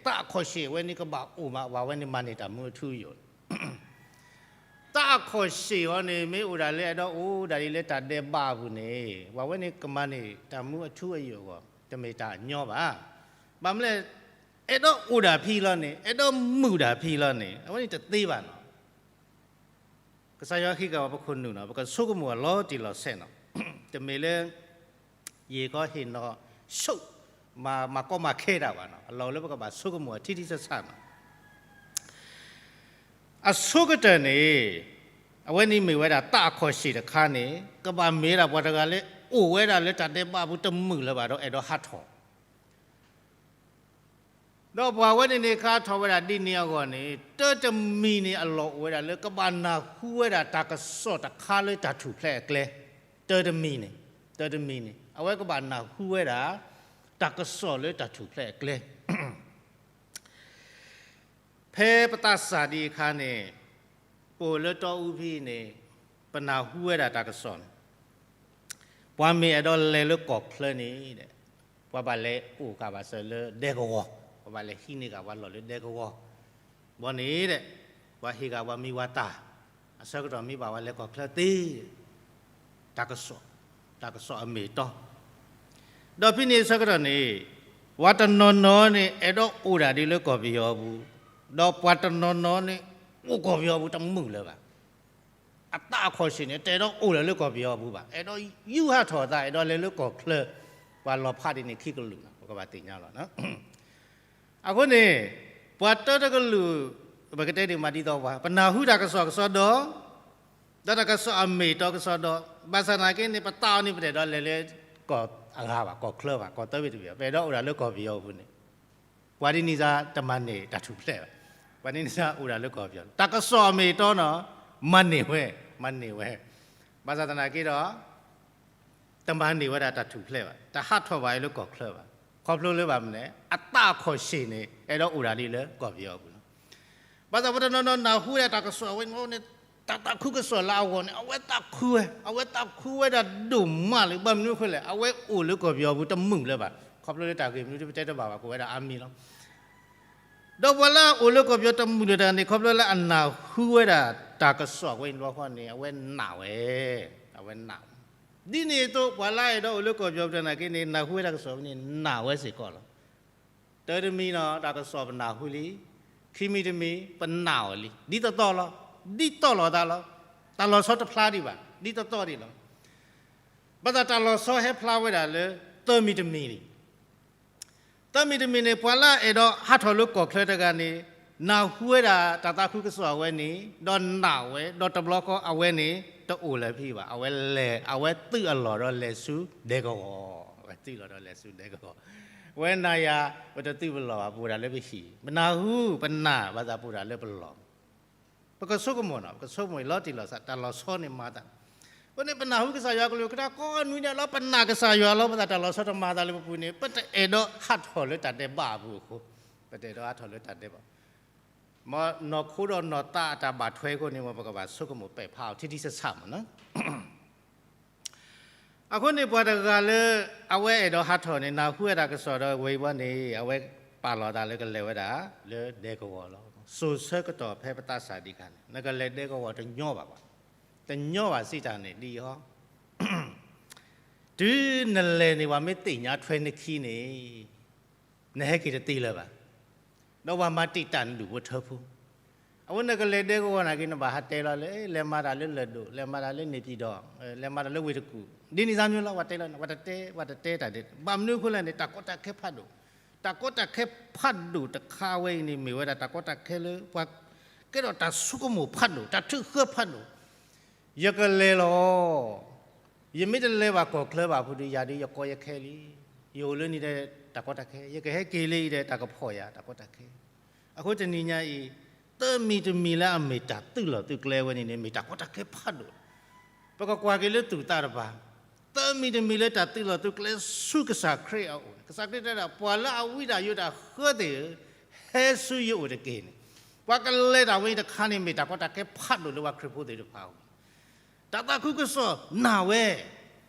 သးအခီၣ်ဆ့ၣ်ဝဲန့ၣ်ကဘၣ်အိၣ်မး, ပှၤဝဲန့ၣ်မၤန့ၢ်တၢ်မူအထူအယိာ် သးအခီၣ်ဆ့ၣ်အီၤန့ၣ် မ့ၢ်အိၣ်ဒၣ်လၢအဲၣ်ဒိးအိၣ်ဒၣ်ဒ်လၢတၢ်ဒဲးဘးအပူၤန့ၣ်, ပှၤဝဲန့ၣ်ကမၤန့ၢ်တၢ်မူအထူအယိာ်အဂီၢ်, တမ့ၢ်တၢ်အညီဘၣ်. ဘၣ်မနုၤလဲၣ်, အဲၣ်ဒိးအိၣ်ဒၣ်ဖဲလီၤန့ၣ်, အဲၣ်ဒိးမုာ်ဒၣ်ဖဲလီၤန့ၣ်, အဝဲန့ၣ်တသ့ဘၣ်နီၤ. ကစၢ်ယွၤဟ့ၣ်က့ၤပှၤပခိၣ်နူာ်နီၤ, ပကဆိကမိၣ်အလီၤတံၢ်လီၤဆဲးနီၤ, တမ့ၢ်လၢ ယံာ်ခီဟ့ၣ်နီၤဆိၣ်, မၤကီမၤခဲတၢ်ဘၣ်နီၤ, အလီၢ်အိၣ်လၢပကဘၣ်ဆိကမိၣ်အထံထံဆးဆးနီၤ. အဆိကတၢၢ်န့ၣ်, အဝဲန့ၣ်မ့ၢ်ဝဲဒၣ်သးအခီၣ်ဆ့ၣ်တခါန့ၣ်, ကဘၣ်မ့ၢ်ဝဲဒၣ်ပှၤတဂၤလၢအိၣ်ဝဲဒၣ်လၢတၢ်ဒဲးဘးအပူၤတမုာ်လၢၤဘၣ်ဒီးအဲၣ်ဒိးဟးထီၣ် ဒီးပှၤဝဲန့ၣ်န့ၣ် ကဟးထီၣ်ဝဲဒၣ်ဒ်န့ၣ်အဂီၢ်န့ၣ်, တၢတမံၤန့ၣ်အလီၢ်အိၣ်ဝဲဒၣ်လၢကဘၣ်နၢ်ဟူဝဲဒၣ်တၢ်ကစီၣ်တခါလၢတၢ်ထူၣ်ဖျဲးအကျဲ, တၢတမံၤန့ၣ်, တၢတမံၤန့ၣ် အဝဲကဘၣ်နၢ်ဟူဝဲဒၣ် တၢ်ကစီၣ်လၢတၢ်ထူၣ်ဖျဲးအကျဲ ဖဲပသးစၢ်ဒံးအခါန့ၣ်, ပအိၣ်လၢတီအူဖဲန့ၣ်, ပနၢ်ဟူဝဲဒၣ်တၢ်ကစီၣ်န့ၣ်, ပှၤမ့ၢ်အဲၣ်ဒိးလဲၤလၢကီၢ်ချၢန့ၣ်, ပှၤဘၣ်လဲၤအိၣ်ကးဘၣ်စၢၤလၢဒဲကဝီၤ, ပှၤဘၣ်လဲၤဟံးန့ၢ်ကးပှၤလီၢ်လၢဒဲကဝီၤ, ဘီန့ၣ်, ပှၤဟ့ၣ်ကးပှၤမံၤပှၤသၣ်, အဆၢကတီၢ်မ့ၢ်ဘၣ်ပှၤလဲၤကီၢ်ချၢသ့ တၢ်ကစီၣ်, တၢ်ကစီၣ်အမ့ၢ်အတီ, ဒီးဖဲန့ၣ်အဆၢကတီၢ်န့ၣ်, ပှၤတနီၤနီၤန့ၣ် အဲၣ်ဒိးအိၣ်ဒၣ်ဒ်လၢကီၢ်ပယီၤအပူၤ, ဒီးပှၤတနီၤနီၤန့ၣ် အိၣ်ကီၢ်ပယီၤအပူၤတမုာ်လၢၤဘၣ်. အသးအခီၣ်ဆ့ၣ်န့ၣ် တအဲၣ်ဒိးအိၣ်လၢၤလၢကီၢ်ပယီၤအပူၤဘၣ်, အဲၣ်ဒိးယူးဟးထီၣ်အသး, အဲၣ်ဒိးလဲၤလၢကီၢ်ချၢ, ပှၤလီၤဖးဒ်န့ၣ်ခံကလုာ်နီၤ, ပကဘၣ်သ့ၣ်ညါလီၤ. အဃိန့ၣ်, ပှၤတၢတကလုာ်, ပကတဲဒ်မးဒ်သိးပှၤ, ပနၢ်ဟူတၢ်ကစီၣ်ကစီဒီ, ဒီးတၢ်ကစီၣ်အမ့ၢ်အတီကစီဒီ, ဘၣ်ဆၣ်သနာ်က့န့ၣ် ပသးအီၤန့ၣ် ပတအဲၣ်ဒိးလဲၤလၢကီၢ်အဂၤဘၣ်, ကီၢ်ချၢဘၣ်, ကီၢ်သၢဘ့ၣ်တဘ့ၣ်ဘၣ်, ပအဲၣ်ဒိးအိၣ်ဒၣ်လၢကီၢ်ပယီၤအပူၤန့ၣ်, ပှၤဒ်န့ၣ်စ့ၢ်တမၤန့ၢ်တၢ်ထူၣ်ဖျဲးဘၣ်. ပှၤဒ်န့ၣ်စ့ၢ်အိၣ်ဒၣ်လၢကီၢ်ပယီၤ, တၢ်ကစီၣ်အမ့ၢ်အတီနီၤ, မၤန့ၢ်ဝဲ, မၤန့ၢ်ဝဲ, ဘၣ်ဆၣ်သနာ်က့ဒီး တမၤန့ၢ်ဝဲဒၣ်တၢ်ထူၣ်ဖျဲးဘၣ်, တဟးထီၣ်ဘၣ်အံၤလၢကီၢ်ချၢဘၣ်. ခီဖျိလၢဘၣ်မနုၤလဲၣ်, အသးအခီၣ်ဆ့ၣ်န့ၣ် အဲၣ်ဒိးအိၣ်ဒၣ်ဒ်လၢကီၢ်ပယီၤအပူၤလီၤ. ဘၣ်ဆၣ်ပှၤတနီၤနီၤနၢ်ဟူဝဲဒၣ်တၢ်ကစီၣ်အဝဲန့ၣ်, တၢ်သးခုကစီၣ်လၢအဂီၢ်န့ၣ် အဝဲသးခုဝဲ, အဝဲသးခုဝဲဒၣ်ဒိၣ်မးလၢ ဘၣ်မနုၤအဃိလဲၣ်, အဝဲအိၣ်လၢကီၢ်ပယီၤအပူၤတမုာ်လၢၤဘၣ်. ခီဖျိလၢတၢ်ဂ့ၢ်မနုၤတပတဲတဘၣ်ဘၣ်, ကအိၣ်ဝဲဒၣ်အါမံၤလီၤ. ဒီးပှၤလၢအအိၣ်လၢကီၢ်ပယီၤတမုာ်လၢၤတဂၤန့ၣ် ခီဖျိလၢအနၢ်ဟူဝဲဒၣ်တၢ်ကစီၣ်ဝဲအံၤတဘျီဃီန့ၣ် အဝဲနာ်ဝဲ, အဝဲနာ်ဝဲ. ဒ်န့ၣ်အသိး ပှၤလၢအအဲၣ်ဒိးအိၣ်လၢကီၢ်ပယီၤတဂၤနာ်က့န့ၣ် နၢ်ဟူဝဲတၢ်ကစီၣ်ဝဲန့ၣ် နာ်ဝဲစ့ၢ်ကီးလီၤ. တၢတမံၤနီၤ တၢ်ကစီၣ်ပနၢ်ဟူလံ, ခံမံၤတမံၤ ပနာ်အီၤလံ, ဒ်သိးသိးလီၤ, ဒ်သိးလိာ်သးလီၤ. တၢ်လီၤဆီတဖျါဒံးဘၣ်, ဒ်သိးသိးဒံးလီၤ. ဘၣ်ဆၣ်တၢ်လီၤဆီဟဲဖျါဝဲဒၣ်လၢ သၢမံၤတမံၤလံ. သၢမံၤတမံၤန့ၣ် ပှၤလၢအအဲၣ်ဒိးဟးထီၣ်လၢကီၢ်ချၢတဂၤန့ၣ် နၢ်ဟူဝဲဒၣ်တၢ်သးခုကစီၣ်အဝဲန့ၣ် ဒီးနာ်ဝဲ, ဒီးတဘျီဃီအဝဲန့ၣ် တအိၣ်လၢၤဖဲဘၣ်, အဝဲလဲၤ, အဝဲသုးအလီၢ်ဒီးလဲၤဆူဒဲကဝီၤ, အဝဲသုးလီၤဒီးလဲၤဆူဒဲကဝီၤ, အဝဲနၤယၤ ပတသုးပလီၢ်ဘၣ်, ပအိၣ်ဒၣ်လၢပဟံၣ်, ပနၢ်ဟူပနာ် ဘၣ်ဆၣ်ပအိၣ်ဒၣ်လၢပလီၢ် ပကဆိကမိၣ်နီၤ, ပကဆိကမိၣ်လီၤတံၢ်လီၤဆဲး, တၢ်လီၤဆီန့ၣ်မၤသး, အဃိန့ၣ် ပနၢ်ဟူကစၢ်ယွၤကလုၢ်ကထါကိးနွံဒဲးလီၤ, ပနာ်ကစၢ်ယွၤလီၤ, ဘၣ်ဆၣ်တၢ်လီၤဆီတမၤသးလၢပပူၤန့ၣ် ပတအဲၣ်ဒိးဟးထီၣ်လၢတၢ်ဒဲးဘးအပူၤအဃိ, ပတအဲၣ်ဒိးဟးထီၣ်လၢတၢ်ဒဲးဘး, မ်နီၢ်ခိဒီးနီၢ်သးအတၢ်ဘၣ်ထွဲအဃိန့ၣ် မ်ပကဘၣ်ဆိကမိၣ်ပဲာ်ဖးအီၤထံထံဆးဆးမးနီၤ. အဃိန့ၣ် ပှၤတဂၤလၢ အဝဲအဲၣ်ဒိးဟးထီၣ်န့ၣ် နၢ်ဟူဝဲဒၣ်တၢ်ကစီၣ်ဒီးဝံၤဝဲန့ၣ် အဝဲပာ်လီၤသးလၢကလဲၤဝဲဒၣ်လၢဒဲကဝီၤလီၤ. စိၤဆၢကတီၢ်ဖဲပသးစၢ်ဒံးအခါန့ၣ် နကလဲၤဒဲကဝီၤတညီဘၣ်ဘၣ်, တညီဘၣ်စံးတၢ်န့ၣ်ဒ်အံၤဟီ တုၤနလဲၤန့ၣ် ပှၤမ့ၢ်သ့ၣ်ညါထွဲနခံန့ၣ် နဟဲက့ၤတသ့လၢၤဘၣ်. ဒီးပှၤမၤတံာ်တာ်နဒူၣ်ဖိထၢဖိ, အဝဲနကလဲၤဒဲကဝီၤနာ်က့ နဘၣ်ဟးတဲလီၤလၢ လဲၤမၤတၢ်လၢလၢၢ်ဒိၣ်, လဲၤမၤတၢ်လၢန့ၣ်ပံၤဒီး, လဲၤမၤတၢ်လၢဝ့ၢ်တကူၣ်, ဒ်န့ၣ်သးမ့ၢ်လီၤ ပှၤတဲလီၤ, ပှၤတတဲ, ပှၤတတဲတၢ်ဒ်, ဘၣ်မနုၤအဃိလဲၣ်န့ၣ် တၢ်ကီတၢ်ခဲဖးဒိၣ်, တၢ်ကီတၢ်ခဲဖးဒိၣ်တခါဝဲအံၤန့ၣ် မ့ၢ်ဝဲဒၣ်တၢ်ကီတၢ်ခဲလၢ ပှၤကဲထီၣ်တၢ်ဆိကမိၣ်ဖးဒိၣ်, တၢ်ထုးဃၢဖးဒိၣ် ယကလဲၤလီၤ. ယမ့ၢ်တလဲၤဘၣ်ကီၢ်ချၢဘၣ်ဖုဒုး ယၤဒုးယကီယခဲလံ. ယအိၣ်လၢန့ၣ်ဒီးတၢ်ကီတၢ်ခဲ, ယကဟဲက့ၤလၢအံၤဒီးတၢ်ကဖီၣ်ယၤတၢ်ကီတၢ်ခဲ. အဃိတနံၤညါအံၤ, သၢမံၤတမံၤလၢအမ့ၢ်တၢ်သုးလီၢ်သုးကျဲဝဲန့ၣ်န့ၣ် မ့ၢ်တၢ်ကီတၢ်ခဲဖးဒိၣ်. ပကကွၢ်က့ၤလၢသူၣ်သးတပၤ, သၢမံၤတမံၤလၢတၢ်သုးလီၢ်သုးကျဲဆူကစၢ်ခရံာ်အအိၣ်န့ၣ် ကစၢ်ခရံာ်တဲဒၣ် ပှၤလၢအဝံတၢ်ယိးတၢ်ဃၢသ့ၣ်ဧၢ, ဟဲဆူယအိၣ်တက့ၢ်န့ၣ်, ပှၤကလဲၤတၢ်ဝဲအံၤတခါန့ၣ် မ့ၢ်တၢ်ကီတၢ်ခဲဖးဒိၣ်လၢပှၤခရံာ်ဖိသ့ၣ်တဖၣ်အအိၣ်န့ၣ် တၢ်သးခုကစီၣ်နာ်ဝဲ,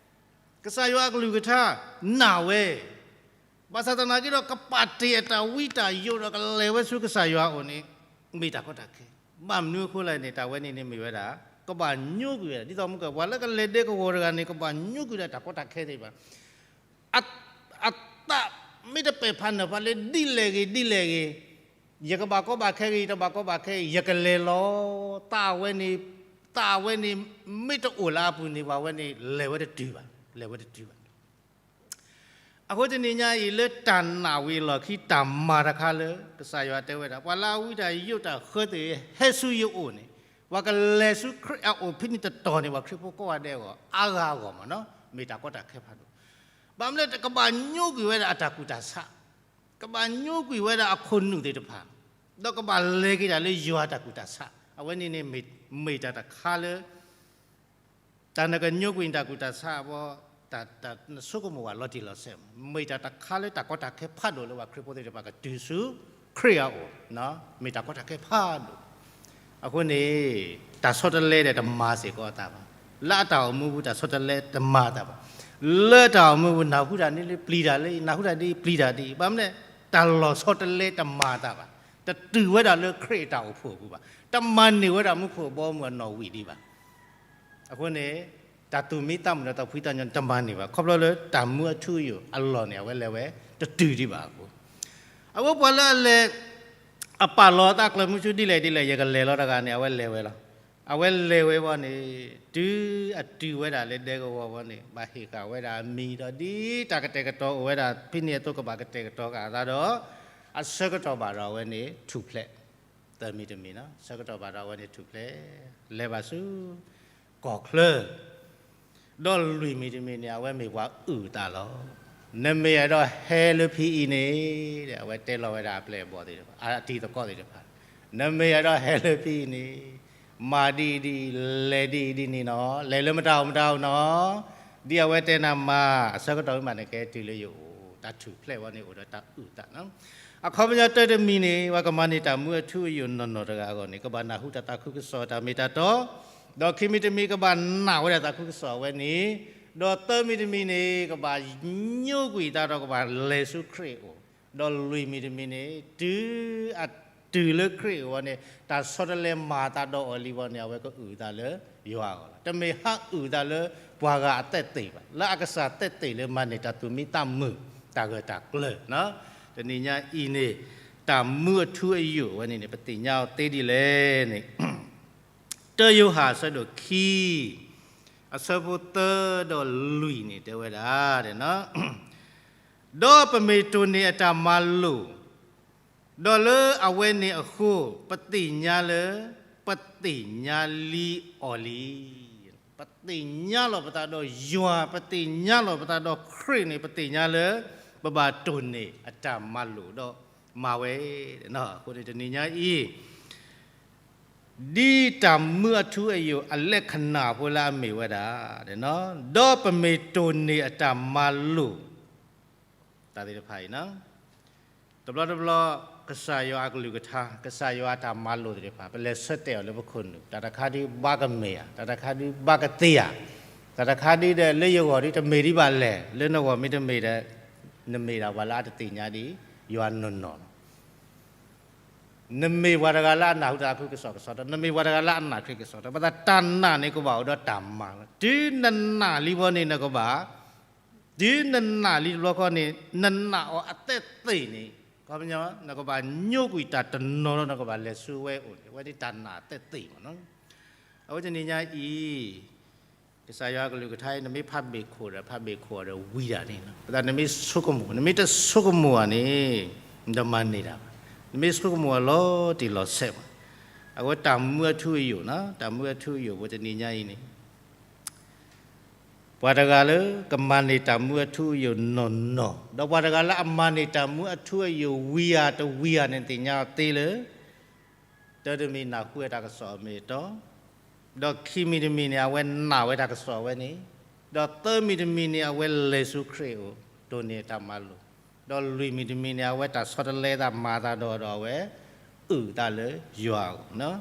ကစၢ်ယွၤအကလုၢ်ကထါနာ်ဝဲ, ဘၣ်ဆၣ်သနာ်က့ဒီး ကပာ်တ့ၢ်အတၢ်ဝံတၢ်ယိးဒီးကလဲၤဝဲဆူကစၢ်ယွၤအအိၣ်န့ၣ် မ့ၢ်တၢ်ကီတၢ်ခဲ. ဘၣ်မနုၤအဃိလဲၣ်န့ၣ် တၢ်ဝဲန့ၣ်န့ၣ်မ့ၢ်ဝဲဒၣ် ကဘၣ်ညိကွံာ်ဝဲဒၣ် ဒ်သိးမုၢ်က ပှၤလၢကလဲၤဒဲကဝီၤတဂၤန့ၣ် ကဘၣ်ညိကွံာ်ဝဲဒၣ်တၢ်ကီတၢ်ခဲသ့ၣ်တဖၣ် အ, အသးမ့ၢ်တပဲာ်ဖးနၢၤဖးလၢ ဒ်လဲၣ်ဂ့ၤ ဒ်လဲၣ်ဂ့ၤ, ယကဘၣ်ကီဘၣ်ခဲဂ့ၤ ယတဘၣ်ကီဘၣ်ခဲဂ့ၤ ယကလဲၤလီၤ. သးဝဲန့ၣ်, သးဝဲန့ၣ် မ့ၢ်တအိၣ်လၢအပူၤန့ၣ် ပှၤဝဲန့ၣ် လဲၤဝဲတတုၤဘၣ်, လဲၤဝဲတတုၤဘၣ်. အဃိတနံၤညါအံၤ လၢတၢ်နာ်ဝံၤအလီၢ်ခံ တၢ်မၤတခါလၢ ကစၢ်ယွၤတဲဝဲဒၣ် ပှၤလၢအဝံတၢ်ယိးတၢ်ဃၢသ့ၣ် ဟဲဆူယအိၣ်န့ၣ် ပှၤကလဲၤဆူခရံာ်အအိၣ်ဖဲန့ၣ်တတီၤန့ၣ် ပှၤခရံာ်ဖိကိးဂၤဒဲးအဂီၢ် အါဂၤအဂီၢ်မ့ၢ်နီၤ မ့ၢ်တၢ်ကီတၢ်ခဲဖးဒိၣ်. ဘၣ်မနုၤလဲၣ် ကဘၣ်ညိကွံာ်ဝဲဒၣ်အတၢ်ကူၣ်တၢ်ဆး, ကဘၣ်ညိကွံာ်ဝဲဒၣ်အခိၣ်နူာ်သ့ၣ်တဖၣ်, ဒီးကဘၣ်လဲၤက့ၤတၢ်လၢယွၤတၢ်ကူၣ်တၢ်ဆး, အဝဲန့ၣ်န့ၣ် မ့ၢ်တၢ်တခါလၢ တၢ်နကညိကွံာ်တၢ်ကူၣ်တၢ်ဆးအဘီ, တၢ်နဆိကမိၣ်ဝဲလီၤတံၢ်လီၤဆဲး, မ့ၢ်တၢ်တခါလၢတၢ်ကီတၢ်ခဲဖးဒိၣ်လၢပှၤခရံာ်ဖိသ့ၣ်တဖၣ်ကတုၤဆူခရံာ်အအိၣ်, မ့ၢ်တၢ်ကီတၢ်ခဲဖးဒိၣ်. အဃိန့ၣ် တၢ်ဆီတလဲဒီးတမၤစ့ၢ်ကီးအသးဘၣ်. လၢအတၢ်အိၣ်မူပူၤ တၢ်ဆီတလဲတမၤအသးဘၣ်. လၢတၢ်အိၣ်မူပူၤ နၢ်ဟူတၢ်န့ၣ်လၢပျံၤတၢ်လၢအံၤ, နၢ်ဟူတၢ်ဒ်အံၤပျံၤတၢ်ဒ်အံၤ, ဘၣ်မနုၤလဲၣ် တၢ်လီၤဆီတလဲတမၤအသးဘၣ်. တတုၤဝဲဒၣ်လၢခရံာ်အတၢ်အိၣ်ဖှိၣ်အပူၤဘၣ်. တမၤန့ၢ်ဝဲဒၣ်မူခိၣ်အဘီအမုၢ်အနီၣ်ဝံာ်ဒံးဘၣ်. အဃိန့ၣ် တၢ်သူၣ်မံသးမုာ်ဒီးတၢ်ဖှံသးညီန့ၣ် တမၤန့ၢ်ဘၣ်. ခီဖျိလၢတၢ်မူအထူအယိာ်အလီၢ်န့ၣ် အဝဲလဲၤဝဲတတုၤဒံးဘၣ်အဃိ, အဝဲပှၤလၢအလဲၤ အပာ်လီၤအသးကျၢၤမုဆူဒ်လဲၣ်ဒ်လဲၣ် ယကလဲၤလီၤတဂၤန့ၣ် အဝဲလဲၤဝဲလီၤ. အဝဲလဲၤဝဲဘီန့ၣ် တုၤအတုၤဝဲဒၣ်လၢဒဲကဝီၤဘီန့ၣ် ဘၣ်ဟ့ၣ်ဃာ်ဝဲဒၣ်အမံၤဒီး ဒ်တၢ်ကတဲာ်ကတီၤအိၣ်ဝဲဒၣ် ဖဲန့ၣ်အသိးကဘၣ်ကတဲာ်ကတီၤဃာ်အသးဒီး အဆၢကတီၢ်ဘၣ်ဒီးအဝဲန့ၣ်ထူၣ်ဖျဲး, သၢမံၤတမံၤနီၤ ဆၢကတီၢ်ဘၣ်ဒီးအဝဲန့ၣ်ထူၣ်ဖျဲး လဲၤဘၣ်ဆူ ကီၢ်ချၢ, ဒီးလွံၢ်မံၤတမံၤန့ၣ် အဝဲမ့ၢ်ပှၤအုၣ်အသးလီၤ. နမ့ၢ်အဲၣ်ဒိးဟဲလၢဖဲအံၤန့ၣ် အဝဲတဲလီၤဝဲဒၣ်အပျဲၢ်အဘီၣ်သ့ၣ်တဖၣ် အတံၤသကိးသ့ၣ်တဖၣ်, နမ့ၢ်အဲၣ်ဒိးဟဲလၢဖဲအံၤန့ၣ် မၤဒ်အံၤဒ်အံၤ လဲၤဒ်အံၤဒ်န့ၣ်နီၤ လဲၤလၢမတၤအိၣ်မတၤအိၣ်နီၤ, ဒ်အဝဲတဲနၤမၤ အဆၢကတီၢ်မ့ၢ်ဘၣ်န့ၣ် ကဲတုၤလၢယအိၣ် တၢ်ထူၣ်ဖျဲးဝဲန့ၣ်အိၣ်ဒီးတၢ်အုၣ်အသးနီၤ. အခီပညီတၢတမံၤန့ၣ် ပှၤကမၤန့ၢ်တၢ်မူအထူအယိာ်နီၢ်နီၢ်တဂၤအဂီၢ်န့ၣ် ကဘၣ်နၢ်ဟူတၢ်သးခုကစီၣ်တၢ်မ့ၢ်တၢ်တီ, ဒီးခံမံၤတမံၤကဘၣ်နာ်ဝဲဒၣ်သးခုကစီၣ်အဝဲန့ၣ်, ဒီးသၢမံၤတမံၤန့ၣ် ကဘၣ်ညိကွံာ်အသးဒီးကဘၣ်လဲၤဆူခရံာ်အအိၣ်, ဒီးလွံၢ်မံၤတမံၤန့ၣ် တုၤအတုၤလၢခရံာ်အအိၣ်ဝဲန့ၣ် တၢ်ဆီတလဲမၤအသးဒီးအီၤလံဘီန့ၣ် အဝဲကအုၣ်အသးလၢယွၤအဂီၢ်လီၤ. တမ့ၢ်ဟးအုၣ်အသးလၢပှၤဂၤအသက်သေဘၣ်, လၢအကစၢ်သက်သေလၢမၤန့ၢ်တၢ်သူၣ်မံသးမုာ် တၢ်ဂၢၢ်တၢ်ကျၢၤနီၤ. တနံၤညါအံၤန့ၣ် တၢ်မူအထူအယိာ်ဝဲန့ၣ်န့ၣ် ပသ့ၣ်ညါအီၤသ့ဒ်လဲၣ်န့ၣ် တၢယိၤဟၣ်အဆၢဒိၣ်ခံ အဆၢဖိသၢဒီးလွံၢ်န့ၣ်တဲဝဲဒၣ်, ဒီးပမ့ၢ်တိၢ်န့ၢ်အတၢ်မၤလိာ် ဒီးလၢအဝဲန့ၣ်အဃိ ပသ့ၣ်ညါလၢ ပသ့ၣ်ညါလံအီၤလံ. ပသ့ၣ်ညါလီၤပသးဒီးယွၤ, ပသ့ၣ်ညါလီၤပသးဒီးခရံာ်န့ၣ် ပသ့ၣ်ညါလၢ ပဘၣ်တိၢ်န့ၢ်အတၢ်မၤလိာ်ဒီးမၤဝဲ. အဃိန့ၣ်တနံၤညါအံၤ ဒ်တၢ်မူအထူအယိာ်အလၢ်ခနၣ်ဖိလၢအမ့ၢ်ဝဲဒၣ်, ဒီးပမ့ၢ်တိၢ်န့ၢ်အတၢ်မၤလိာ် တၢ်သ့ၣ်တဖၣ်အံၤ, တဘျီတဘျီ ကစၢ်ယွၤအကလုၢ်ကထါ ကစၢ်ယွၤအတၢ်မၤလိာ်သ့ၣ်တဖၣ် ပလဲၤဆၢတဲာ်အီၤလၢပခိၣ်နူာ် တၢ်တခါဒုးဘၣ်ကမ့ၢ်ဧါ, တၢ်တခါဒုးဘၣ်ကသ့ဧါ, တၢ်တခါဒုးဒီးလၢယဂီၢ်ဒုးတမ့ၢ်ဒံးဘၣ်လဲၣ်, လၢနဂီၢ်မ့ၢ်တမ့ၢ်ဒီး နမ့ၢ်ဒၣ်ပှၤလၢအတသ့ၣ်ညါဒံး ယွၤနီၢ်နီၢ်လီၤ. နမ့ၢ်ပှၤတဂၤလၢအနၢ်ဟူတၢ်သးခုကစီၣ်ကစီဒီ, နမ့ၢ်ပှၤတဂၤလၢအနာ်ခရံာ်ကစီဒီ, ဘၣ်ဆၣ်တၢ်နာ်န့ၣ်ကဘၣ်အိၣ်ဒီးတၢ်မၤလီၤ. တုၤနနာ်လံဘီန့ၣ် နကဘၣ် တုၤနနာ်လံတဘျီဃီန့ၣ် နနာ်အီၤအသဲသ့ၣ်န့ၣ် ခီပညီ နကဘၣ်ညိကွံာ်တၢ်တနီၤလီၤ နကဘၣ်လဲၤဆူဝဲအိၣ်န့ၣ် အဝဲန့ၣ်တၢ်နာ်အသဲသ့ၣ်မးနီၤ. အဝဲတနံၤညါအံၤ ကစၢ်ယွၤကလုၢ်ကထါအံၤ နမ့ၢ်ဖးဘ့ၣ်ခိၣ်ဒီး ဖးဘ့ၣ်ခိၣ်ဒီးဝံၤဒၣ်န့ၣ် ပသးနမ့ၢ်ဆိကမိၣ် နမ့ၢ်တဆိကမိၣ်ဧါန့ၣ် နတမၤန့ၢ်တၢ်ဘၣ်. နမ့ၢ်ဆိကမိၣ်အီၤလီၤတံၢ်လီၤဆဲးဘၣ်. အဝဲတၢ်မူအထူအယိာ်နီၤ တၢ်မူအထူအယိာ် ပဝဲတနံၤညါအံၤန့ၣ် ပှၤတဂၤလၢကမၤန့ၢ်တၢ်မူအထူအယိာ်နီၢ်နီၢ်, ဒီးပှၤတဂၤလၢအမၤန့ၢ်တၢ်မူအထူအယိာ်ဝံၤဧါတဝံၤဧါန့ၣ် သ့ၣ်ညါအီၤသ့လၢ တၢတမံၤနၢ်ဟူဝဲတၢ်ကစီၣ်အမ့ၢ်အတီ, ဒီးခံမံၤတမံၤန့ၣ် အဝဲနာ်ဝဲတၢ်ကစီၣ်ဝဲန့ၣ်, ဒီးသၢမံၤတမံၤန့ၣ် အဝဲလဲၤဆူခရံာ်အအိၣ် တိၢ်န့ၢ်တၢ်မၤလိာ်, ဒီးလွံၢ်မံၤတမံၤန့ၣ် အဝဲတၢ်ဆီတလဲသးမၤသးဒီးဒီးအဝဲ အုၣ်သးလၢယွၤအဂီၢ်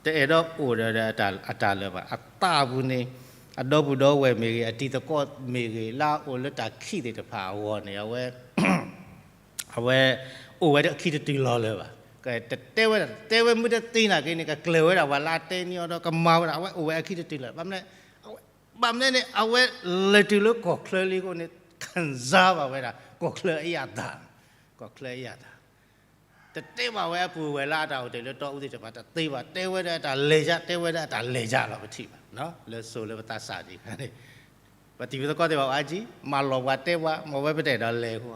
တအဲၣ်ဒိးအိၣ်ဒီးအတၢ်လၢာ်ဘၣ်. အသးပူၤန့ၣ် အဒီပုၢ်ဒီဝဲၢ်မ့ၢ်ဂ့ၤ အတံၤသကိးမ့ၢ်ဂ့ၤ လၢအအိၣ်လၢတၢ်ခံးသ့ၣ်တဖၣ်အဂီၢ်န့ၣ် အဝဲ အဝဲအိၣ်ဝဲဒၣ်အခံတတုၤလီၤလၢၤဘၣ်. ကတဲဝဲဒၣ် တဲဝဲမုၢ်တသ့နာ်က့န့ၣ် ကကျၢၤဝဲဒၣ်ပှၤလၢအတဲန့ၢ်အီၤဒီးကမၤဝဲဒၣ် အဝဲအိၣ်ဝဲအခံတတုၤလီၤ. ဘၣ်မနုၤလဲၣ် အဝဲလဲၤတုၤလၢကီၢ်ချၢလံအဃိန့ၣ် ခံစားဘၣ်ဝဲဒၣ် ကီၢ်ချၢအယၣ်သၣ်, ကီၢ်ချၢအယၣ်သၣ် တတဲဘၣ်ဝဲအပုၢ်ဝဲၢ်လၢအတၢ်အိၣ်တ့ၢ်လၢတီအူသ့ၣ်တဖၣ်တသ့ဘၣ်, တဲဝဲဒၣ်အတၢ်လဲၤယါ တဲဝဲဒၣ်အတၢ်လဲၤယါလီၤ ပထံၣ်ဘၣ် လၢစိၤလၢပသးစၢ်ဒံးန့ၣ် ပတံၤသကိးသ့ၣ်တဖၣ်အါကံ မၤလီၤပှၤတဲပှၤ မ့ၢ်ဝဲပတဲဒီးလဲၤအဃိ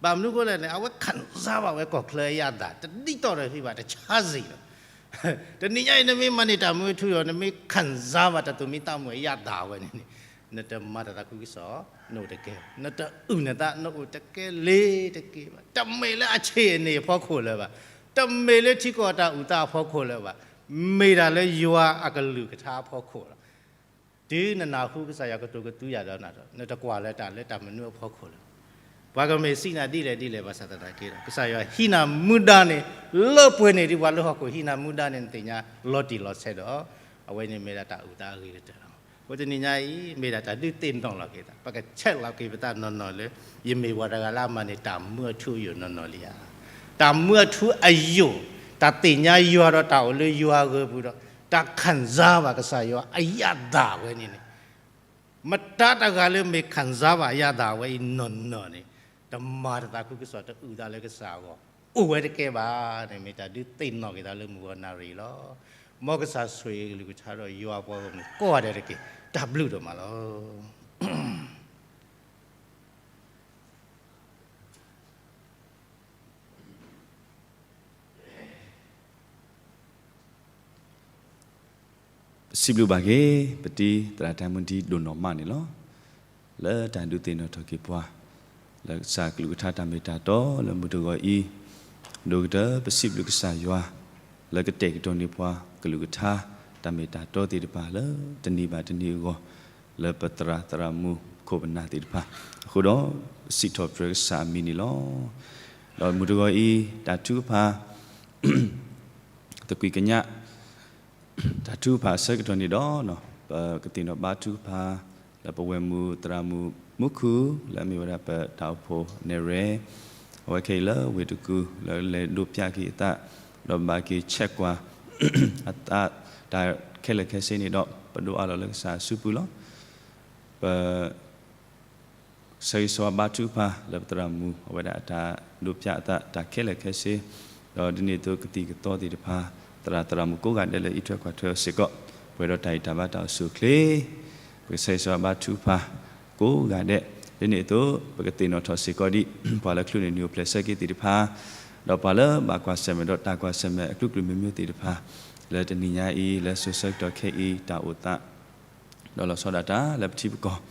ဘၣ်မနုၤအဃိလဲၣ်န့ၣ် အဝဲခံစားဘၣ်ဝဲကီၢ်ချၢအယၣ်သၣ် တဒ်သိးဒီးသံဘၣ် တဆါစံၣ်လီၤ. တနံၤညါအံၤ နမ့ၢ်မၤန့ၢ်တၢ်မူအထူအယိာ် နမ့ၢ်ခံစားဘၣ်တၢ်သူၣ်မံသးမုာ်အယၣ်သၣ်ဝဲန့ၣ်န့ၣ် နတမၤတၢ်သးခုကစီၣ် နအိၣ်တကဲ, နတအုၣ်နသး နအိၣ်တကဲလ့ၤတက့ၢ်ဘၣ်. တမ့ၢ်လၢအဆ့ၣ်အန့ၣ်အဖီခိၣ်လၢၤဘၣ်, တမ့ၢ်လၢထံကီၢ်တၢ်အုၣ်သးအဖီခိၣ်လၢၤဘၣ်, မ့ၢ်ဒၣ်လၢယွၤအကလုၢ်ကထါအဖီခိၣ်လီၤ. တုၤနနၢ်ဟူကစၢ်ယွၤကတိၤကသူယၤဒီးနၤဒီး နတကွၢ်လၢတၢ်လၢတၢ်မနုၤအဖီခိၣ်လၢၤဘၣ်. ပှၤကမ့ၢ်စံးနၤဒ်လဲၣ်ဒ်လဲၣ် ဘၣ်ဆၣ်သနာ်က့ဒီး ကစၢ်ယွၤဟံးနၤမူဒါန့ၣ် လၢပှဲၤန့ၢ်ဒံးပှၤလၢဟီၣ်ခိၣ် ဟံးနၤမူဒါန့ၣ် နသ့ၣ်ညါလီၤတံၢ်လီၤဆဲးဒီး အဝဲန့ၣ်မ့ၢ်ဒၣ်တၢ်အုၣ်သးအဂ့ၤကတၢၢ်လီၤ. အဃိတနံၤညါအံၤ မ့ၢ်ဒၣ်တၢ်ဒုးသ့ၣ်နီၣ်လီၤက့ၤသး ပကဆဲးလီၤက့ၤပသးနီၢ်နီၢ်လၢ ယမ့ၢ်ပှၤတဂၤလၢအမၤန့ၢ်တၢ်မူအထူအယိာ်နီၢ်နီၢ်လံဧါ. တၢ်မူအထူအယိာ်, တၢ်သ့ၣ်ညါယွၤဒီးတၢ်အိၣ်လၢယွၤအဂၢၢ်ပူၤဒီး တၢ်ခံစားဘၣ်ကစၢ်ယွၤအယၣ်သၣ်ဝဲန့ၣ်န့ၣ် မတၤတဂၤလၢမ့ၢ်ခံစားဘၣ်ယၣ်သၣ်ဝဲအံၤနီၢ်နီၢ်န့ၣ် တမၤတၢ်သးခုကစီၣ် တအုၣ်သးလၢကစၢ်အဂီၢ် အိၣ်ဝဲတကဲဘၣ်န့ၣ် မ့ၢ်တၢ်ဒုးသ့ၣ်နီၣ်က့ၤသးလၢမုၢ်ဂီၤနၣ်ရံၣ်လီၤ. မ်ကစၢ်ဆိၣ်ဂ့ၤကလုၢ်ကထါဒီးယွၤအပှၤဂီၢ်မုၢ်ကိးဂၤဒဲးတက့ၢ်. တၢ်ဘျုးဒိၣ်မးလီၤ. ပစံးဘျုးဘၣ်က့ၤ ပတံၤသရၣ်တၢ်မုၢ်တံၤဒိၣ်နီၢ်မးန့ၣ်လီၤ. လၢတၢ်ဒုးသ့ၣ်နီၣ်ထီၣ်က့ၤပှၤ လၢကစၢ်ကလုၢ်ကထါတၢ်မ့ၢ်တၢ်တီလၢမုၢ်တဂီၤအံၤ, ဒိၣ်ကတၢၢ်ပစံးဘျုးကစၢ်ယွၤ လၢကတဲာ်ကတီၤန့ၢ်ပှၤကလုၢ်ကထါ တၢ်မ့ၢ်တၢ်တီသ့ၣ်တဖၣ်လၢတနံၤဘၣ်တနံၤအဂီၢ် လၢပသရၣ်သရၣ်မုၣ်ခိၣ်ပနၢ်သ့ၣ်တဖၣ်အဃိဒီး စံးထီၣ်ပတြၢၤကစၢ်အမံၤန့ၣ်လီၤ. ဒီးမုၢ်တဂီၤအံၤ တၢ်ထုကဖၣ် သကွံာ်ကညး တၢ်ထုကဖၣ်အဆၢကတီၢ်န့ၣ်ဒီး ပကသ့ၣ်နီၣ်ဘါထုကဖၣ် လၢပဝဲၢ်မုၢ်သရၣ်မုၣ်မူခိၣ် လၢအမ့ၢ်ဝဲဒၣ်ပတၢ်အိၣ်ဖှိၣ်နဲၣ်ရွဲၣ် အဝဲခဲအံၤလၢဝ့ၢ်တကူၣ် လၢလဲၤဒိးပၠးက့ၤအသး ဒီးဘၣ်က့ၤဆဲးကွၢ် အသး တၢ်ခဲလၢာ်ခဲဆ့န့ၣ်ဒီး ပဒိးအးလီၤလၢကစၢ်အစုပူၤလီၤ. ပ ဆၢဂ့ၤဆၢဝါဘါထုကဖၣ်လၢပသရၣ်မုၣ် အဝဲဒၣ်အတၢ်ဒိးပၠးအသးတၢ်ခဲလၢာ်ခဲဆ့, ဒီးဒ်န့ၣ်အသိးကသံၣ်ကသီသ့ၣ်တဖၣ် သရၣ်သရၣ်မုၣ်ကိးဂၤဒဲးလၢအံးထွဲကွၢ်ထွဲအီၤစ့ၢ်ကီး ပှဲၤဒီးတၢ်အံးတၢ်ဘါတၢ်အိၣ်ဆူၣ်အိၣ်ချ့, ပကဆၢဂ့ၤဆၢဝါဘါထုကဖၣ်ကိးဂၤဒဲး, ဒ်န့ၣ်အသိး ပကသ့ၣ်နီၣ်ထီၣ်စ့ၢ်ကီးဒံး ပှၤလၢချုးန့ၢ်နံၤအိၣ်ဖျဲၣ်ဆၢက့ၤသ့ၣ်တဖၣ်, ဒီးပှၤလၢဘၣ်ကွၢ်ဆၢၣ်မဲာ်ဒီးတၢ်ကွၢ်ဆၢၣ်မဲာ်အကျိၤကျိၤမံၤမံၤသ့ၣ်တဖၣ်, လၢတနံၤညါအံၤ လၢစိၤဆၢကတီၢ်ခဲအံၤ တၢ်အိၣ်သး ဒီးလီၤဆီဒၣ်တၢ်လၢပထံပကီၢ်,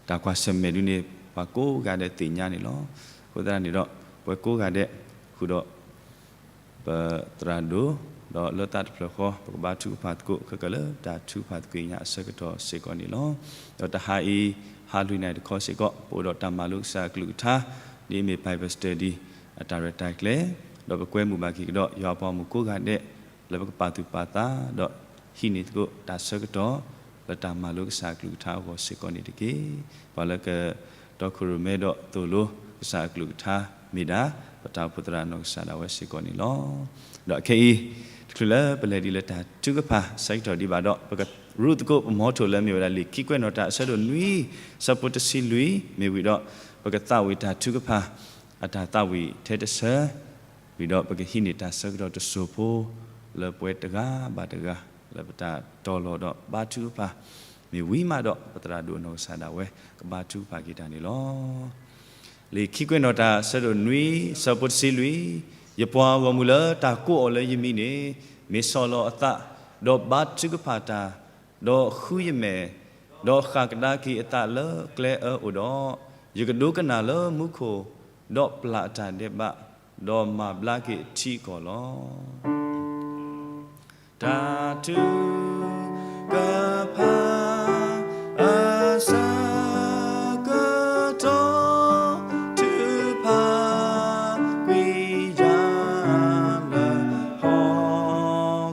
တၢ်ကွၢ်ဆၢၣ်မဲာ်ဒ်န့ၣ် ပှၤကိးဂၤဒဲးသ့ၣ်ညါန့ၣ်လီၤ. အဃိသတးန့ၣ်ဒီး ပဝဲကိးဂၤဒဲး ဃုာ်ဒီး ပသရၣ်ဒိၣ်, ဒီးလၢသးတဖျၢၣ်ဃီ ပကဘါထုကဖၣ်သကိး ခဲကၢၢ်လၢတၢ်ထုကဖၣ်သကွံာ်ကညးအဆၢကတီၢ်စ့ၢ်ကီးန့ၣ်လီၤ. ဒီးတဟါအံၤ ဟါလွံၢ်နၣ်ရံၣ်တခီစ့ၢ်ကီး ပအိၣ်ဒီးတၢ်မၤလိကစၢ်အကလုၢ်ကထါ ဒ်အမ့ၢ် Bible Study အတၢ်ရဲၣ်တၢ်ကျဲၤ, ဒီးပကွဲမုာ်ဘၣ်က့ၤကဒီး ယွၤအပှၤဂီၢ်မုၢ်ကိးဂၤဒဲး လၢပကပာ်သူၣ်ပာ်သး ဒီးဟံးန့ၢ်သကိးတၢ်ဆၢကတီၢ် လၢတၢ်မၤလိကစၢ်အကလုၢ်ကထါအဂီၢ်စ့ၢ်ကီးန့ၣ်တက့ၢ်. ပှၤလၢကတီခိၣ်ရိၣ်မဲဒီးသိၣ်လိကစၢ်အကလုၢ်ကထါမ့ၢ်ဒၣ် ပတၢ်အိၣ်ဖှိၣ်သရၣ်နီၢ်ကစၢ်ဒၣ်ဝဲစ့ၢ်ကီးန့ၣ်လီၤ. ဒီးခဲအံၤ တချုးလၢပလဲၤဒံးလၢတၢ်ထုကဖၣ်ဆၢကတီၢ်ဒံးဘၣ်ဒီး ပက ရူၢ်သကိးပမီထိၣ်လၢမ့ၢ်ဝဲဒၣ်လံာ်ခံကွဲးနီၣ်တၢ်အဆၢဒိၣ်နွံ ဆၢဖိတဆံလွံၢ် မ့ၢ်ဝံၤဒီး ပကသးဝံၣ်တၢ်ထုကဖၣ် အတၢ်သးဝံၣ်ထဲတဆၢ ဝံၤဒီးပကဟံးန့ၢ်တၢ်ဆၢကတီၢ်တစိၢ်ဖိ လၢပှဲၤတဂၤဘၣ်တဂၤ လၢပတၢ်တီၤလီၤဒီးဘါထုကဖၣ် မ့ၢ်ဝံၤမးဒီး ပသရၣ်ဒိၣ်အနီၢ်ကစၢ်ဒၣ်ဝဲ ကဘါထုကဖၣ်က့ၤတၢ်န့ၣ်လီၤ. လံာ်ခံကွဲးနီၣ်တၢ်အဆၢဒိၣ်နွံ ဆၢဖိတဆံလွံၢ်, ယပှၤဂီၢ်မုၢ်လၢတၢ်ကိးအီၤလၢယမံၤန့ၣ် မ့ၢ်ဆီၣ်လီၤအသး, ဒီးဘါထုကဖၣ်တၢ်, ဒီးဃုယမဲာ်, ဒီးဃၣ်ကဒါက့ၤအသးလၢကျဲအၢအိၣ်ဒီး, ယကဒိကနၣ်လၢမူခိၣ်, ဒီးပျၢ်အတၢ်ဒဲးဘး, ဒီးမၤဘျါက့ၤအထံအကီၢ်လီၤ. တၢ်ထုကဖၣ်အဆၢကတီၢ် ထုကဖၣ်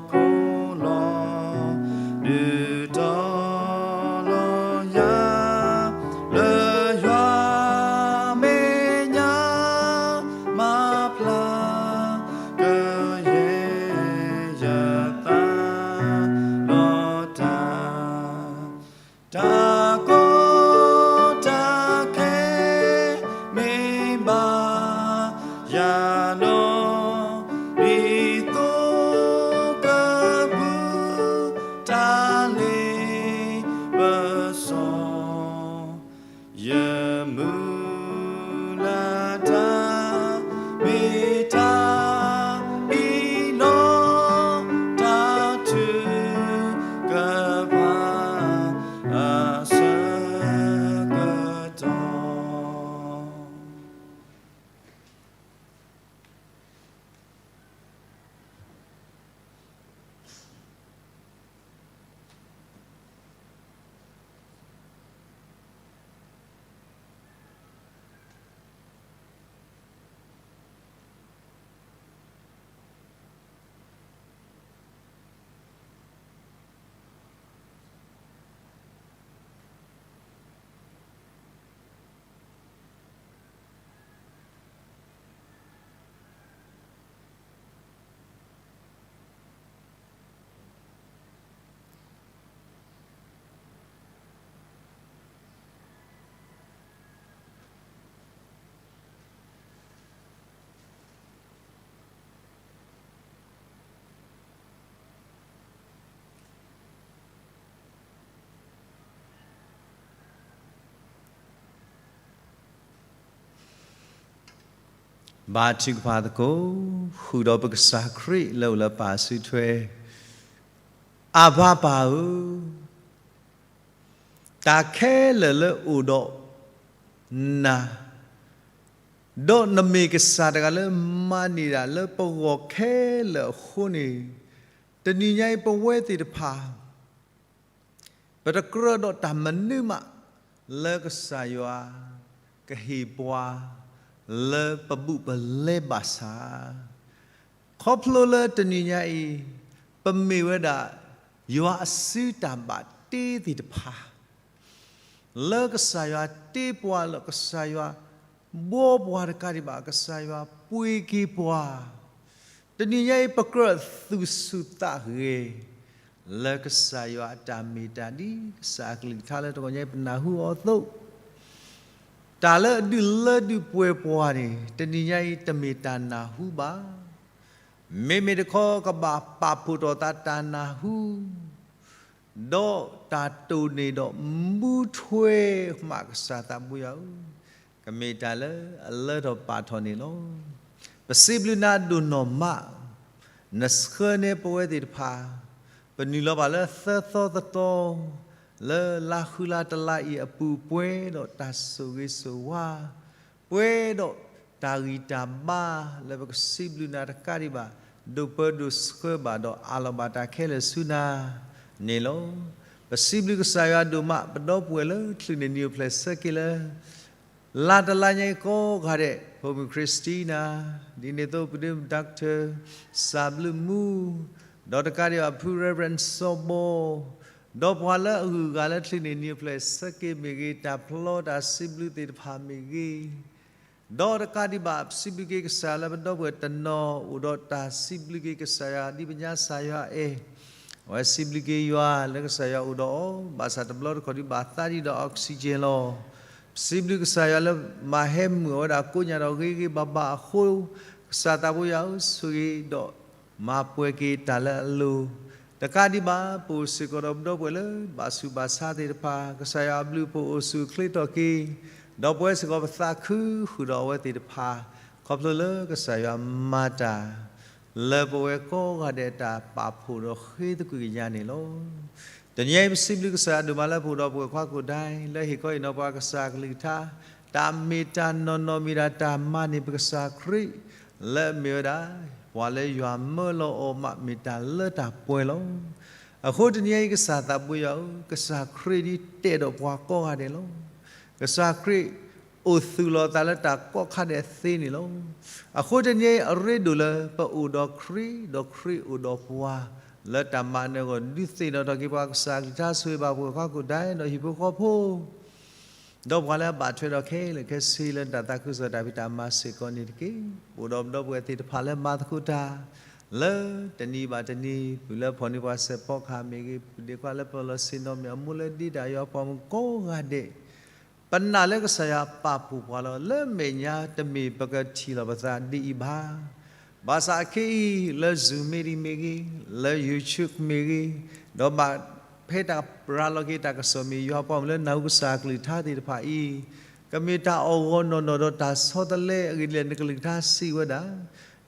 ကွံာ်ယၤလၢဟီၣ်ခိၣ်လီၤ. ဒုးတီၤလီၤယၤ လၢယွၤမဲာ်ညါ မၤဖျါကယဲၢ်ယသးဒီးတၢ်, တၢ်ကီတၢ်ခဲမ့ၢ်ဘၣ်ယၤဒီး, ဒ်သိကပူၤ တၢ်လ့ပစီ ယမုၢ်လၢ်တၢ် မ့ၢ်တၢ်အံၤလီၤ. တၢ်ထုကဖၣ်အဆၢကတီၢ်. ဘါထုကဖၣ်သကိး, ဃုာ်ဒီးပကစၢ်ခရံာ်လၢအိၣ်လၢပၢ်စုထွဲ, အဘၣ်ပၢ်ဧၢ, တၢ်ခဲလၢာ်လၢအိၣ်ဒီးနၤ, ဒီးနမ့ၢ်ကစၢ်တဂၤလၢမၤန့ၢ်ဒၣ်လၢပဂီၢ်ခဲလၢာ်အဃိန့ၣ်, တနံၤညါအံၤပဝဲသ့ၣ်တဖၣ် ပတကြၢးဒီးတၢ်မနုၤမး လၢကစၢ်ယွၤကဟ့ၣ်ပှၤ လၢပဘူးပလဲဘၣ်ဆၣ်, ခီဖျိလၢတနံၤညါအံၤ ပမ့ၢ်ဝဲဒၣ် ယွၤအစုတၢ်ဘၣ်တ့သ့ၣ်တဖၣ် လၢကစၢ်ယွၤတ့ပှၤ လၢကစၢ်ယွၤဘှီပှၤတကးဒံးဘၣ် ကစၢ်ယွၤပှ့ၤက့ၤပှၤ, တနံၤညါအံၤ ပကြၢးသူၣ်ဆူၣ်သးဂဲၤ လၢကစၢ်ယွၤအတၢ်မ့ၢ်တၢ်ဒ် ကစၢ်အကလုၢ်ကထါလၢတဂီၤညါအံၤ ပနၢ်ဟူအီၤအသိး, တၢ်လၢအဒုးလၢဒုးပှဲၤပှၤန့ၣ် တနံၤညါအံၤ တမ့ၢ်တၢ်နၢ်ဟူဘၣ်. မ့မ့ၢ်တခီ ကဘၣ်ပာ်ဖှိၣ်ထီၣ်သးတၢ်နၢ်ဟူ ဒီးတၢ်တိၢ်န့ၢ်ဒီးမူထွဲမး ကစၢ်သးဘိယွၤဧၢ, ကမ့ၢ်တၢ်လၢအလၢထီၣ်ပာ်ထီၣ်န့ၣ်လီၤ. ပစံးဘျုးနၤဒိၣ်နီၢ်မး, နဆှၢန့ၢ်ပဝဲသ့ၣ်တဖၣ်, ပနုာ်လီၤဘၣ်လၢသၢသီသတီ, လၢလါဃုလါတလါအံၤအပူၤ ပှဲၤဒီးတၢ်ဆိၣ်ဂ့ၤဆိၣ်ဝါ ပှဲၤဒီးတၢ်ဂံၢ်တၢ်ဘါလၢပကစံးဘျုးနၤတကးဒံးဘၣ်, ဒိးပၢဒိးဆှၢဘၣ်ဒီးအးလီၤဘၣ်တၢ်ခဲလၢာ်ဆူနၤန့ၣ်လီၤ. ပစံးဘျုးကစၢ်ယွၤဒိၣ်မး ပဒီပုၢ်ဝဲၢ်လၢချုးန့ၢ်နံၣ်အိၣ်ဖျဲၣ်ဆၢက့ၤလၢ လါတလါညါအံၤကိးဂၤဒဲး, ဖိမုၣ် Christina, ဒ်န့ၣ်အသိး ပဒုးမုၣ် Doctor စၢ်ဘျုးမူ, ဒီးတကးဒံးဘၣ် ဖု Reverend စီၤဘီ, ဒီးပှၤလၢအဂုၤအဂၤလၢချုးန့ၢ်နံၣ်အိၣ်ဖျဲၣ်ဆၢက့ၤမ့ၢ်ဂ့ၤ, တၢ်ဖျီတၢ်စံးဘျုးသ့ၣ်တဖၣ်မ့ၢ်ဂ့ၤ, ဒီးတကးဒံးဘၣ် ပစံးဘျုးက့ၤကစၢ်ယွၤလၢပဒီပုၢ်ဝဲၢ်တနီၤ အိၣ်ဒီးတၢ်စံးဘျုးက့ၤကစၢ်ယွၤ ဒ်ပညါစၢ်ယွၤအဲၣ်, အဝဲစံးဘျုးက့ၤယွၤလၢကစၢ်ယွၤအိၣ်ဒီးအီၤ, ဘၣ်ဆၣ်တဘျီတခီၣ်ဒုးဘၣ်သးဒံးဒီး oxygen လီၤ. စံးဘျုးကစၢ်ယွၤလၢမၤဟဲမုာ်အဝဲဒၣ်ကိးညါဒီးဂ့ၤဂ့ၤဘၣ်ဘၣ်အဃိ, ကစၢ်သးဘိယွၤဧၢ, ဆိၣ်ဂ့ၤဒီးမၤပှဲၤက့ၤတၢ်လၢအလိၤ, တကးဒံးဘၣ် ပအိၣ်စ့ၢ်ကီးဒီးပဒီပုၢ်ဝဲၢ်လၢ ဘၣ်ဆူးဘၣ်ဆါသ့ၣ်တဖၣ်, ကစၢ်ယွၤအဘျုးအဖှိၣ်အိၣ်ဆူၣ်အိၣ်ချ့ထီၣ်က့ၤ, ဒီးပဝဲစ့ၢ်ကီးပသးခုဃုာ်ဒီးအဝဲသ့ၣ်တဖၣ်, ခီဖျိလၢကစၢ်ယွၤမၤတၢ် လၢပဝဲကိးဂၤဒဲးအတၢ်ပာ်ဖှိၣ်ဒီးဃ့သကွံာ်ကညါန့ၣ်လီၤ. တနံၤအံၤပစံးဘျုးကစၢ်ယွၤဒိၣ်မးလၢပအိၣ်ဒီးပဝဲခွါကိာ်ဒါအံၤ လၢဟ့ၣ်ခီဟ့ၣ်နီၤပှၤကစၢ်အကလုၢ်ကထါ, တၢ်မ့ၢ်တၢ်နီၢ်နီၢ်မ့ၢ်ဒၣ်တၢ်မၤန့ၢ်ပကစၢ်ခရံာ်, လၢအမ့ၢ်ဝဲဒၣ် ပှၤလၢယွၤမၢလီၤအီၤမးမ့ၢ်တၢ်လၢတၢ်ပှဲၤလီၤ. အဃိတနံၤအံၤကစၢ်သးဘိယွၤဧၢ, ကစၢ်ခရံာ်ဒ်တဲာ်ဒီးပှၤကိးဂၤဒဲးလီၤ. ကစၢ်ခရံာ်အိၣ်သူၣ်လီၤအသးလၢတၢ်ကီခါဒဲးသ့န့ၣ်လီၤ. အဃိတနံၤအံၤအရ့ဒိၣ်လၢပအိၣ်ဒီးခရံာ်, ဒီးခရံာ်အိၣ်ဒီးပှၤ, လၢတၢ်မၤနၢၤအဂီၢ် ဒုးသ့ၣ်နီၣ်ထီၣ်က့ၤပှၤကစၢ်အကလုၢ်ကထါ, ဆိၣ်ဂ့ၤဘၣ်ပဝဲခွါကိာ်ဒါအံၤ ဒီးဟံၣ်ဖိဃီဖိ ဒီးပှၤလၢအဘၣ်ထွဲဒီးခဲလၢာ်ခဲဆ့လၢတၢ်သးခုကစီၣ်တၢ်ဖံးတၢ်မၤစ့ၢ်ကီးန့ၣ်တက့ၢ်. ပအိၣ်ဒီးပဒီပုၢ်ဝဲၢ်သ့ၣ်တဖၣ်လၢမၤသကိးတၢ် လၢတနံၤဘၣ်တနံၤ, ပုၢ်လၢဖီၣ်န့ၢ်ပှၤစဲးဖီကဟၣ်မ့ၢ်ဂ့ၤ, ပုၢ်ဒ့ခွါလၢပလီၢ်ဆ့ၣ်နီၤမ့ၢ်ဂ့ၤ, အမိၢ်လၢဒ့တၢ်ယွၤပှၤမုၣ်ကိးဂၤဒဲး, ပနာ်လၢကစၢ်ယွၤပာ်ဖှိၣ်ပှၤလီၤ. လၢမဲာ်ညါတမ့ၢ်ပကထံၣ်လီၤပသးဒ်အံၤဘၣ်. ဘၣ်ဆၣ်အခဲအံၤ လၢ Zoom meeting မ့ၢ်ဂ့ၤ, လၢ YouTube မ့ၢ်ဂ့ၤ, ဒီးဘၣ်ဖဲတၢ်ရၤလီၤက့ၤတၢ်ကစီၣ်မ့ၢ် ယွၤပှၤမုၣ်လၢနၢ်ဟူကစၢ်အကလုၢ်ကထါသ့ၣ်တဖၣ်အံၤ, ကမ့ၢ်တၢ်အီၣ်ဂီၤနီၢ်နီၢ်ဒီးတၢ်ဆီတလဲအဂ့ၢ်ဒ်လဲၣ် နကလုၢ်ကထါစံးဝဲဒၣ်,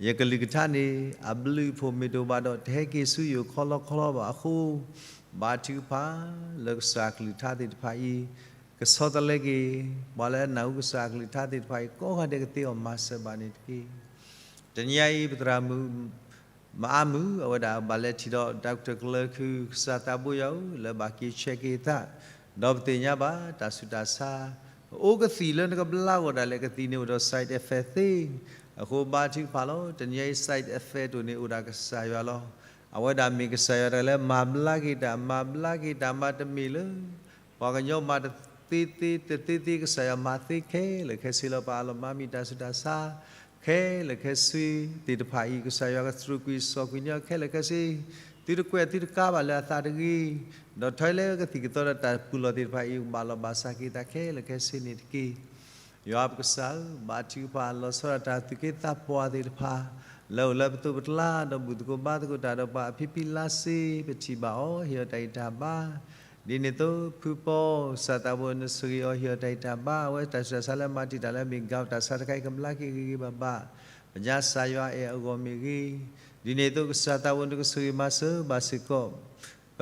ယကလုၢ်ကထါန့ၣ် အဘျုးအဖှိၣ်မ့ၢ်တအိၣ်ဘၣ်ဒီး တဟဲက့ၤဆူယအိၣ်ခီလီခီလီဘၣ်အဃိ, ဘါထုကဖၣ်လၢကစၢ်အကလုၢ်ကထါသ့ၣ်တဖၣ်အံၤ ကဆီတလဲက့ၤ ပှၤလၢအနၢ်ဟူကစၢ်အကလုၢ်ကထါသ့ၣ်တဖၣ်အံၤ ကိးဂၤဒဲးကသ့အီၤမၤစၢၤဘၣ်န့ၣ်တက့ၢ်. တနံၤအံၤ ပသရၣ်မုၣ် မအါမုၢ် အဝဲဒၣ်ဘၣ်လဲၤထံၣ်ဒီး Doctor ကလၢၤခုၣ် ကစၢ်သးဘိယွၤဧၢ လၢဘၣ်က့ၤဆဲးက့ၤသး, ဒီးပသ့ၣ်ညါဘၣ်တၢ်ဆူးတၢ်ဆါ, အိၣ်ကသံၣ်လၢနကဘျါဂီၢ်ဒၣ်လဲာ် ကသံၣ်န့ၣ်အိၣ်ဒီး side effect သ့, အဃိဘါထုကဖၣ်လီၤ. တနံၤအံၤ side effect တအိၣ်န့ၣ်အိၣ်ဒၣ်ကစၢ်ယွၤလီၤ. အဝဲဒၣ်မ့ၢ်ကစၢ်ယွၤတဂၤလၢမၤဘျါက့ၤတၢ်, မၤဘျါက့ၤတၢ်မၤတမ့ၢ်လၢ ပှၤကညီမၤတသ့သ့တသ့သ့ ကစၢ်ယွၤမၤသ့ခဲလၢာ်ခဲဆ့လီၤ. ပအၢၣ်လီၤမၤမံၤတၢ်ဆူးတၢ်ဆါ ခဲလၢာ်ခဲဆ့သ့ၣ်တဖၣ်အံၤ ကစၢ်ယွၤကစူၢ်ကွံာ်စီၣ်ကွံာ်ညီခဲလၢာ်ခဲဆ့, သုတကွဲးသုတကါဘၣ်လၢအသးတဂ့ၤ, ဒီးထီလၢကသံၣ်ကသီဒီးတၢ်ပူၤလီၢ်သ့ၣ်တဖၣ်အံၤ ဘၣ်လီၤဘၣ်စးက့ၤသးခဲလၢာ်ခဲဆ့န့ၣ်တက့ၢ်. ယွၤပကစၢ်ဧၢ, ဘါထုကဖၣ်လီၤဆီဒၣ်တၢ်သူၣ်က့သးပှၢ်သ့ၣ်တဖၣ် လၢအိၣ်လၢပသိးပကျါ ဒီးဘူၣ်သကိးဘါသကိးတၢ်ဒီးပှၤအဖံဖံလါစ့ ပထံၣ်ဘၣ်အီၤ ဟ့ၣ်အီၤတၢ်ဂံၢ်တၢ်ဘါ ဒ်န့ၣ်အသိး ဖုပီ ကစၢ်သးဘိနဆိၣ်ဂ့ၤအီၤ ဟ့ၣ်အီၤတၢ်ဂံၢ်တၢ်ဘါ အဝဲတၢ်ဆူးတၢ်ဆါလၢမၤတံာ်တာ်လၢအမ့ၢ် gout တၢ်ဆါတခါအံၤ ကဘျါက့ၤဂ့ၤဂ့ၤဘၣ်ဘၣ် ပညါစၢ်ယွၤအဲၣ်အဂီၢ်မ့ၢ်ဂ့ၤ, ဒ်န့ၣ်အသိးကစၢ်သးဘိနကဆိၣ်ဂ့ၤမၤစၢၤဘၣ်စ့ၢ်ကီး ပ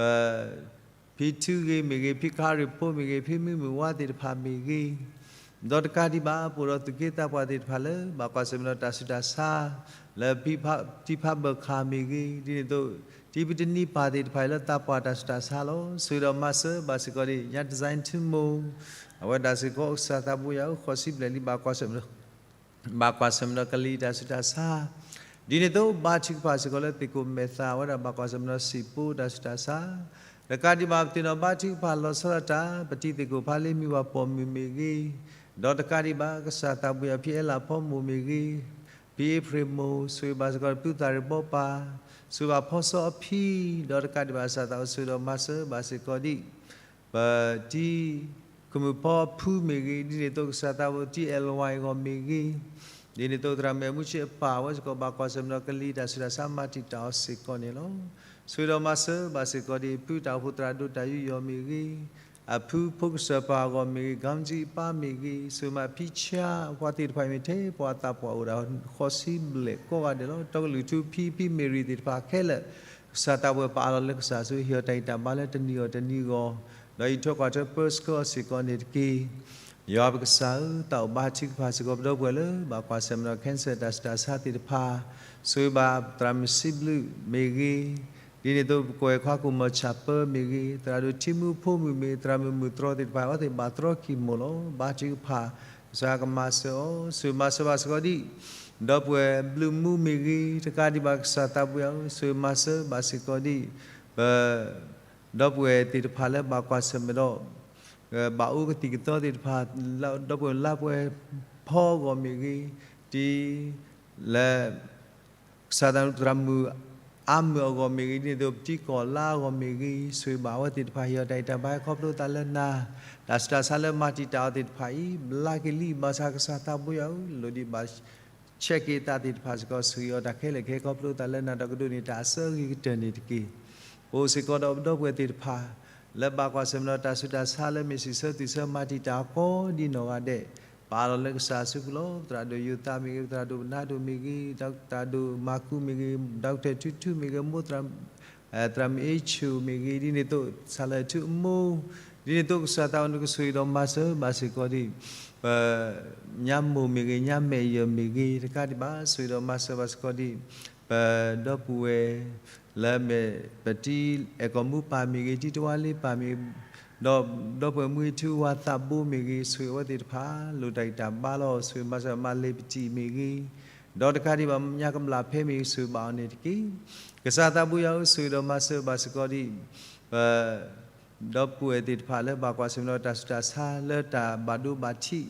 ဖံထူဂ့ၤမ့ၢ်ဂ့ၤ, ဖံခါရ့ၣ်ဖိမ့ၢ်ဂ့ၤ, ဖံမုၢ်မုၢ်ဝါသ့ၣ်တဖၣ်မ့ၢ်ဂ့ၤ, ဒီးတကးဒံးဘၣ် ပအိၣ်ဒီးသူၣ်က့သးပှၢ်သ့ၣ်တဖၣ်လၢ ဘၣ်ကွၢ်ဆၢၣ်မဲာ်ဒီးတၢ်ဆူးတၢ်ဆါ လၢ တံဖးဘၢၣ်ခၣ်မ့ၢ်ဂ့ၤ, ဒ်န့ၣ်အသိး တံပတနံၣ်ပၢ်သ့ၣ်တဖၣ်အံၤလၢသးပှၢ်တၢ်ဆူးတၢ်ဆါလီၤ. ဆိၣ်ဂ့ၤဒီးမၤစၢၤဘၣ်စ့ၢ်ကီးဒ် ညါတစဲးထူမိၢ် အဝဲဒၣ်စ့ၢ်ကီး ကစၢ်သးဘိယွၤဧၢ ဃိးဆံဘျဲၣ်လံ ဘၣ်ကွၢ်ဆၢၣ်မဲာ်ဒီး ဘၣ်ကွၢ်ဆၢၣ်မဲာ်ဒီးကလံၤတၢ်ဆူးတၢ်ဆါ, ဒ်န့ၣ်အသိး ဘါထုကဖၣ်စ့ၢ်ကီးလၢသ့ၣ်ကိးမဲာ်သၣ် အဝဲဒၣ်ဘၣ်ကွၢ်ဆၢၣ်မဲာ်ဒီးစံၣ်ပိတၢ်ဆူးတၢ်ဆါ, တကးဒံးဘၣ် ပသ့ၣ်နီၣ်ဘါထုကဖၣ်လီၤဆီဒၣ်တၢ် ပတံၤသ့ၣ်ကိးဖးလ့ မုၢ်ဝၤပိာ်မုၣ်မ့ၢ်ဂ့ၤ, ဒီးတကးဒံးဘၣ် ကစၢ်သးဘိယွၤ ဖံအဲလးဖီမိၢ်မ့ၢ်ဂ့ၤ, ဖံအ့ဖြ့ၣ်မိၢ် ဆိၣ်ဂ့ၤဘၣ်စ့ၢ်ကီး ဖုသၣ်ရ့ၣ်ဘီပၢ်, ဆိၣ်ဂ့ၤဘၣ်ဖီစီအဖံ, ဒီးတကးဒံးဘၣ် ကစၢ်သးဘိဆိၣ်ဂ့ၤဒီးမၤစၢၤဘၣ်စ့ၢ်ကီးဒ် ပတံၤ ခိၣ်မုၣ်ဖီဖုမ့ၢ်ဂ့ၤ, ဒ်န့ၣ်အသိးကစၢ်သးဘိ တံၤအဲၣ်လဝါအဂီၢ်မ့ၢ်ဂ့ၤ, ဒ်န့ၣ်အသိးသရၣ်မုၣ်အမူဆံးအပၢ် အဝဲစ့ၢ်ကီးဘၣ်ကွၢ်ဆၢၣ်မဲာ်ဒီးကလံၤတၢ်ဆူးတၢ်ဆါ မၤတံာ်တာ်အီၤစ့ၢ်ကီးန့ၣ်လီၤ. ဆိၣ်ဂ့ၤဒီးမၤစၢၤဘၣ်စ့ၢ်ကီးဒ် ဖုတၢ်အိၣ်ဖှိၣ်သရၣ်ဒိၣ်တၢ်ယူးယီၣ်မ့ၢ်ဂ့ၤ, အဖုဖိကစၢၢ်ပၢ်အဂီၢ်မ့ၢ်ဂ့ၤ, ကၠီကၠံအပၢ်မ့ၢ်ဂ့ၤ, ဆိၣ်ဂ့ၤမးဖံဆါ ပှၤသးပှၢ်အိၣ်ဒၣ်ဃိးဆံဘျဲၣ်ကိးဂၤဒဲးလီၤ. တီကလုာ်ထူဖံဖံမ့ၢ်ရံၤသ့ၣ်တဖၣ်ခဲလၢာ် ကစၢ်သးဘိယွၤပအၢၣ်လီၤလၢကစၢ်ဆိၣ်ဂ့ၤဟ့ၣ်အီၤတၢ်ဂံၢ်တၢ်ဘါလၢတနံၤအီၤတနံၤအဂီၢ်, ဒီးအံးထွဲကွၢ်ထွဲပၢဆှၢအီၤစ့ၢ်ကီးန့ၣ်တက့ၢ်. ယွၤပကစၢ်ဧၢ, သးအိၣ်ဘါထုကဖၣ်စ့ၢ်ကီးပဒီပုၢ်ဝဲၢ်လၢ ဘၣ်ကွၢ်ဆၢၣ်မဲာ်ဒီး cancer တၢ်ဆူးတၢ်ဆါသ့ၣ်တဖၣ်, ဆိၣ်ဂ့ၤဘၣ်သရၣ်မုၣ်စံးဘျုးမ့ၢ်ဂ့ၤ, ဒ်န့ၣ်အသိးပကွဲးခွါကိၣ်မီၤဆၣ်ပၢမ့ၢ်ဂ့ၤ, သရၣ်ဒိၣ်ထံမူဖိမုၣ်မ့ၢ်ဂ့ၤ, သရၣ်မုၣ်မုၣ်တြီသ့ၣ်တဖၣ် အဝဲသ့ၣ်ဘၣ်တြီခံမိၢ်လီၤ. ဘါထုကဖၣ် ကစၢ်ကမၤစၢၤအီၤ, ဆိၣ်ဂ့ၤမၤစၢၤဘၣ်စ့ၢ်ကီးဒ် ဒီပုၢ်ဝဲၢ်ဘျုးမူမ့ၢ်ဂ့ၤ, တကးဒံးဘၣ်ကစၢ်သးဘိယွၤဧၢ, ဆိၣ်ဂ့ၤမၤစၢၤဘၣ်စ့ၢ်ကီးဒ် ပ ဒီပုၢ်ဝဲၢ်သ့ၣ်တဖၣ်လၢဘၣ်ကွၢ်ဆၢၣ်မဲာ်ဒီး ဘၣ်အိၣ်ကသံၣ်ကသီသ့ၣ်တဖၣ် ဒီပုၢ်ဝဲၢ်လါပှဲၤဖီအဂီၢ်မ့ၢ်ဂ့ၤ, ဒ်လၢ ကစၢ်သရၣ်မုၣ် အါမုၢ်အဂီၢ်မ့ၢ်ဂ့ၤ, ဒ်န့ၣ်အသိး ပတံၤကီၢ်လါအဂီၢ်မ့ၢ်ဂ့ၤ, ဆိၣ်ဂ့ၤဘၣ်အဝဲသ့ၣ်တဖၣ် ဟ့ၣ်အီၤတၢ်ဂံၢ်တၢ်ဘါ ခီဖျိသးလၢနၤ, တၢ်ဆူးတၢ်ဆါလၢမၤတံာ်တာ်အီၤသ့ၣ်တဖၣ်အံၤ ဘျါက့ၤလံ. ဘၣ်ဆၣ်ကစၢ်သးဘိယွၤဧၢ, လိၣ်ဒံးဘၣ် ဆဲးက့ၤသးသ့ၣ်တဖၣ်စ့ၢ်ကီး, ဆိၣ်ဂ့ၤအီၤတၢ်ခဲလၢာ်ခဲဆ့ ခီဖျိသးလၢနၤဒီး ကဒိးန့ၢ်တၢ်အစၢအဂ့ၤကတၢၢ်န့ၣ်တက့ၢ်. ပအိၣ်စ့ၢ်ကီးဒီးပဒီပုၢ်ဝဲၢ်သ့ၣ်တဖၣ် လၢဘၣ်ကွၢ်ဆၢၣ်မဲာ်ဒီးတၢ်ဆူးတၢ်ဆါလၢမ့ၢ်စံးဆၢသူၣ်ဆၢမၤတံာ်တာ်အီၤကိးဒ်နီၢ်ဂၤဒဲး, ပာ်လီၤလၢကစၢ်အစုပူၤလီၤ. ပသရၣ်ဒိၣ်ယိၤသးမ့ၢ်ဂ့ၤ, ပသရၣ်ဒိၣ်နါဒိၣ်မ့ၢ်ဂ့ၤ, ဒီးပသရၣ်ဒိၣ်မၤကူမ့ၢ်ဂ့ၤ, ဒီကထၢၣ်ထူထူမ့ၢ်ဂ့ၤ, မိၢ်သရၣ် သရၣ်မုၣ်အ့ဆူၣ်မ့ၢ်ဂ့ၤ, ဒ်န့ၣ်အသိး ဆၣ်လၢၢ်ထူအမိၢ်, ဒ်န့ၣ်အသိး ကစၢ်သးဘိယွၤ နကဆိၣ်ဂ့ၤဒီးမၤစၢၤဘၣ်စ့ၢ်ကီးဒံး ပ ညါမိၢ်မ့ၢ်ဂ့ၤ, ညါမဲာ်ယၢၤမ့ၢ်ဂ့ၤ, တကးဒံးဘၣ် ဆိၣ်ဂ့ၤဒီးမၤစၢၤဘၣ်စ့ၢ်ကီးဒံး ပဒီပုၢ်ဝဲၢ် လၢမ့ၢ်ပတံၤအဲၣ်ကီၢ်မူပၢ်မ့ၢ်ဂ့ၤ, တံၤတဝါလ့ပၢ်မ့ၢ်ဂ့ၤ, ဒီးဒီပုၢ်ဝဲၢ်မုၢ်ထူဝါသးဘိမ့ၢ်ဂ့ၤ, ဆိၣ်ဂ့ၤအဝဲသ့ၣ်တဖၣ် လိၣ်တၢ်ဂံၢ်တၢ်ဘါလီၤ. ဆိၣ်ဂ့ၤမၤစၢၤမၤလ့ၤပတံၤမ့ၢ်ဂ့ၤ, ဒီးတကးဒံးဘၣ် ညါကမျၢ်ဖဲမ့ၢ်ဂ့ၤ ဆိၣ်ဂ့ၤဘၣ်အီၤန့ၣ်တက့ၢ်. ကစၢ်သးဘိယွၤဧၢ, ဆိၣ်ဂ့ၤဒီးမၤစၢၤဘၣ်စ့ၢ်ကီးဒံး ပ ဒီပုၢ်ဝဲၢ်သ့ၣ်တဖၣ်လၢဘၣ်ကွၢ်ဆၢၣ်မဲာ်ဒီးတၢ်ဆူးတၢ်ဆါလၢတၢ်ဘၣ်ဒိဘၣ်ထံး,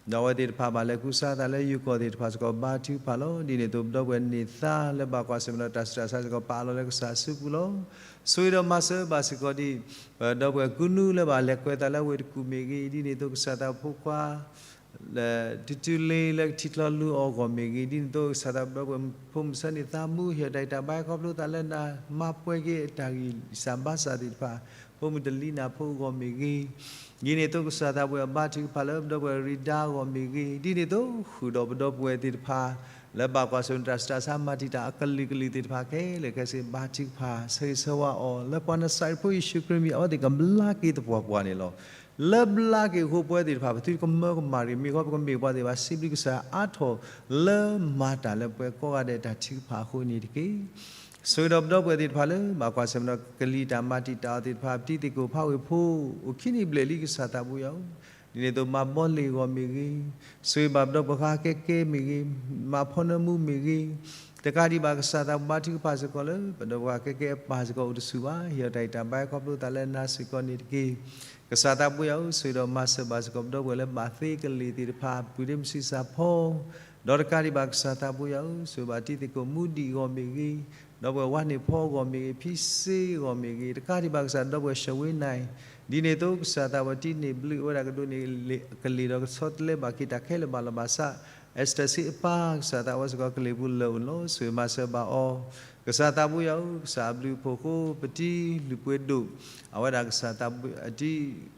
ဒီးအဝဲသ့ၣ်တဖၣ်ဘၣ်လဲၤကူစါသးလၢယိၤကီၢ်သ့ၣ်တဖၣ်စ့ၢ်ကီး ဘါထုကဖၣ်လီၤ. ဒ်န့ၣ်အသိး ပဒီပုၢ်ဝဲၢ်န့ၢ်သါလၢဘၣ်ကွၢ်ဆၢၣ်မဲာ်ဒီးတၢ်ဆူးတၢ်ဆါစ့ၢ်ကီး ပာ်လီၤလၢကစၢ်အစုပူၤလီၤ. ဆိၣ်ဂ့ၤဒီးမၤစၢၤဘၣ်စ့ၢ်ကီးဒံး ပဒီပုၢ်ဝဲၢ်ကူနူလၢဘၣ်လဲၤကွဲးသးလၢဝ့ၢ်တကူၣ်မ့ၢ်ဂ့ၤ, ဒ်န့ၣ်အသိး ကစၢ်သးဘိဖိခွါ လၢ တုၤတုၤလ့လၢကထံချီလူအီၤအဂီၢ်မ့ၢ်ဂ့ၤ, ဒ်န့ၣ်အသိး ကစၢ်သးဘိ ဒီပုၢ်ဝဲၢ်ဖိမုၣ်ဆၢန့ၢ်သးမူ ဟ့ၣ်အီၤတၢ်ဂံၢ်တၢ်ဘါ ခီဖျိသးလၢနၤ မၤပှဲၤက့ၤအတၢ်ဂံၢ်စၢ်ဘါစၢ်သ့ၣ်တဖၣ်, ဖိမုၣ်တလံနၢ်ဖိအဂီၢ်မ့ၢ်ဂ့ၤ, ဒ်န့ၣ်အသိး ကစၢ်သးဘိ အဘါထုကဖၣ်လၢပဒီပုၢ်ဝဲၢ်ရံဒါအဂီၢ်မ့ၢ်ဂ့ၤ, ဒ်န့ၣ်အသိး ဃုာ်ဒီးပဒီပုၢ်ဝဲၢ်သ့ၣ်တဖၣ် လၢဘၣ်ကွၢ်ဆၢၣ်မဲာ်တၢ်ဆူးတၢ်ဆါ မၤတံာ်တာ်အကလုာ်ကလုာ်သ့ၣ်တဖၣ်ခဲလၢာ်ခဲဆ့ ဘါထုကဖၣ် ဆၢဂ့ၤဆၢဝါအီၤ လၢပှၤနၤစၤရ့းဖိယ့ၣ်ၡူးခရံာ်မံၤ အဝဲသ့ၣ်ကဘျါက့ၤသပှၢ်ပှၢ်န့ၣ်လီၤ. လၢဘျါက့ၤအဃိ ပဝဲသ့ၣ်တဖၣ် ပသုတကမၢကမၣ်တဂ့ၤ, မ့ၢ်ဃီပကမ့ၢ်ပှၤသ့ၣ်တဖၣ် စံးဘျုးကစၢ်အါထီၣ် လၢမၤတၢ်လၢပှၤကိးဂၤဒဲးတၢ်ထုကဖၣ်အဃိန့ၣ်တက့ၢ်. ဆိၣ်ဂ့ၤဒီးပဒီပုၢ်ဝဲၢ်သ့ၣ်တဖၣ်လၢ ဘၣ်ကွၢ်ဆၢၣ်မဲာ်ဒီးကလံၤတၢ်မၤတံာ်တာ်အီၤသ့ၣ်တဖၣ်, ပတံၤသ့ၣ်ကိၣ်ဖးဝ့ၢ်ဖိ အိၣ်ခံနံၣ်ဘျဲၣ်လံ ကစၢ်သးဘိယွၤဧၢ, ဒ်န့ၣ်အသိး မၤဘီလ့ၣ်အဂီၢ်မ့ၢ်ဂ့ၤ, ဆိၣ်ဂ့ၤဘၣ်ပဒီပုၢ်ဝဲၢ်ဃါကဲကဲမ့ၢ်ဂ့ၤ, မၤဖီနၢမူမ့ၢ်ဂ့ၤ, တကးဒံးဘၣ် ကစၢ်သးဘိ ဘါထုကဖၣ်စ့ၢ်ကီးလၢ ပဒီပုၢ်ဝဲၢ်ဃါကဲကဲအပၢ်စ့ၢ်ကီး အိၣ်တဆူၣ်ဘၣ်, ဟ့ၣ်အီၤတၢ်ဂံၢ်တၢ်ဘါ ခီဖျိသးလၢနၤစ့ၢ်ကီးန့ၣ်တက့ၢ်. ကစၢ်သးဘိယွၤဧၢ, ဆိၣ်ဂ့ၤဒီးမၤစၢၤဘၣ်စ့ၢ်ကီး ပဒီပုၢ်ဝဲၢ်လၢဘၣ်သ့ကလ့ၢ်သ့ၣ်တဖၣ် ပုၢ်ဒ့မုၣ်ဆံးစၢ်ဖီ, ဒီးတကးဒံးဘၣ် ကစၢ်သးဘိယွၤဧၢ, ဆိၣ်ဂ့ၤဘၣ်တံၤသ့ၣ်ကိၣ်မူဒံးအဂီၢ်မ့ၢ်ဂ့ၤ, ဒီပုၢ်ဝဲၢ်ဝါန့ၢ်ဖီအဂီၢ်မ့ၢ်ဂ့ၤ, ဖံစ့အဂီၢ်မ့ၢ်ဂ့ၤ, တကးဒံးဘၣ် ကစၢ်ဒီပုၢ်ဝဲၢ် ရှၢဝ့နၢ်, ဒ်န့ၣ်အသိး ကစၢ်သးဘိ တံၤန့ၣ်ဘျုးဝဲဒၣ် ကဒိးန့ၢ်ကလ့ၢ်ဒီး ကဆီတလဲဘၣ်က့ၤတၢ်ခဲလၢာ်ဘၣ်လီၤဘၣ်ဆၣ်, အ့စတၢၢ်ဆံးအပၢ် ကစၢ်သးဘိစ့ၢ်ကီး ကလ့ၢ်ပူၤလၢာ်အိၣ်လီၤ. ဆိၣ်ဂ့ၤမၤစၢၤဘၣ်အီၤ, ကစၢ်သးဘိယွၤဧၢ, ကစၢ်အဘျုးအဖှိၣ်အဃိ ပတံၤလုၢ်ပှ့ၤဒိၣ်, အဝဲဒၣ်ကစၢ်သးဘိ အတံၤ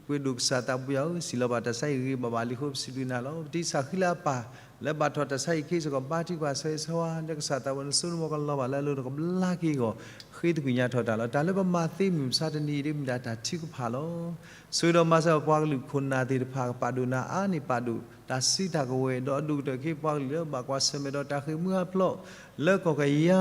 ပှ့ၤဒိၣ် ကစၢ်သးဘိယွၤဧၢ, စံးလီၤဘၣ်တၢ်ဆါဟံၣ်ဂ့ၤဘၣ်ဘၣ်လံအဃိ ပစံးဘျုးနၤလီၤ. ပတံၤစၢ်ဃံလၤအပၢ် လၢဘၣ်ထီၣ်တၢ်ဆါဟံၣ်ခံစ့ၢ်ကီး ဘါထုကဖၣ် ဆၢဂ့ၤဆၢဝါ လၢကစၢ်သးဘိ နစိနမီၤကလီၤဘၣ်လၢအလိၤ နကဘျါက့ၤအဂီၢ် ဃ့သကွံာ်ညါထီၣ်တၢ်လီၤ. တၢ်လၢပမၤသ့မုၢ်မဆါတနံၤအံၤ ဒ်မ့ၢ်ဒၣ်တၢ်ထုကဖၣ်လီၤ. ဆိၣ်ဂ့ၤဒီးမၤစၢၤပှၤကလုာ်ခိၣ်နၢ်သ့ၣ်တဖၣ် ကပာ်ဒိၣ်နၤအါန့ၢ်ပာ်ဒိၣ် တၢ်စုတၢ်ကဝဲၤ ဒီးအဒိၣ်ကတၢၢ်က့ၤပှၤကလုာ်လၢဘၣ်ကွၢ်ဆၢၣ်မဲာ်ဒီးတၢ်ဃ့ၢ်မှံဟးဖျိး လၢကီၢ်ကယ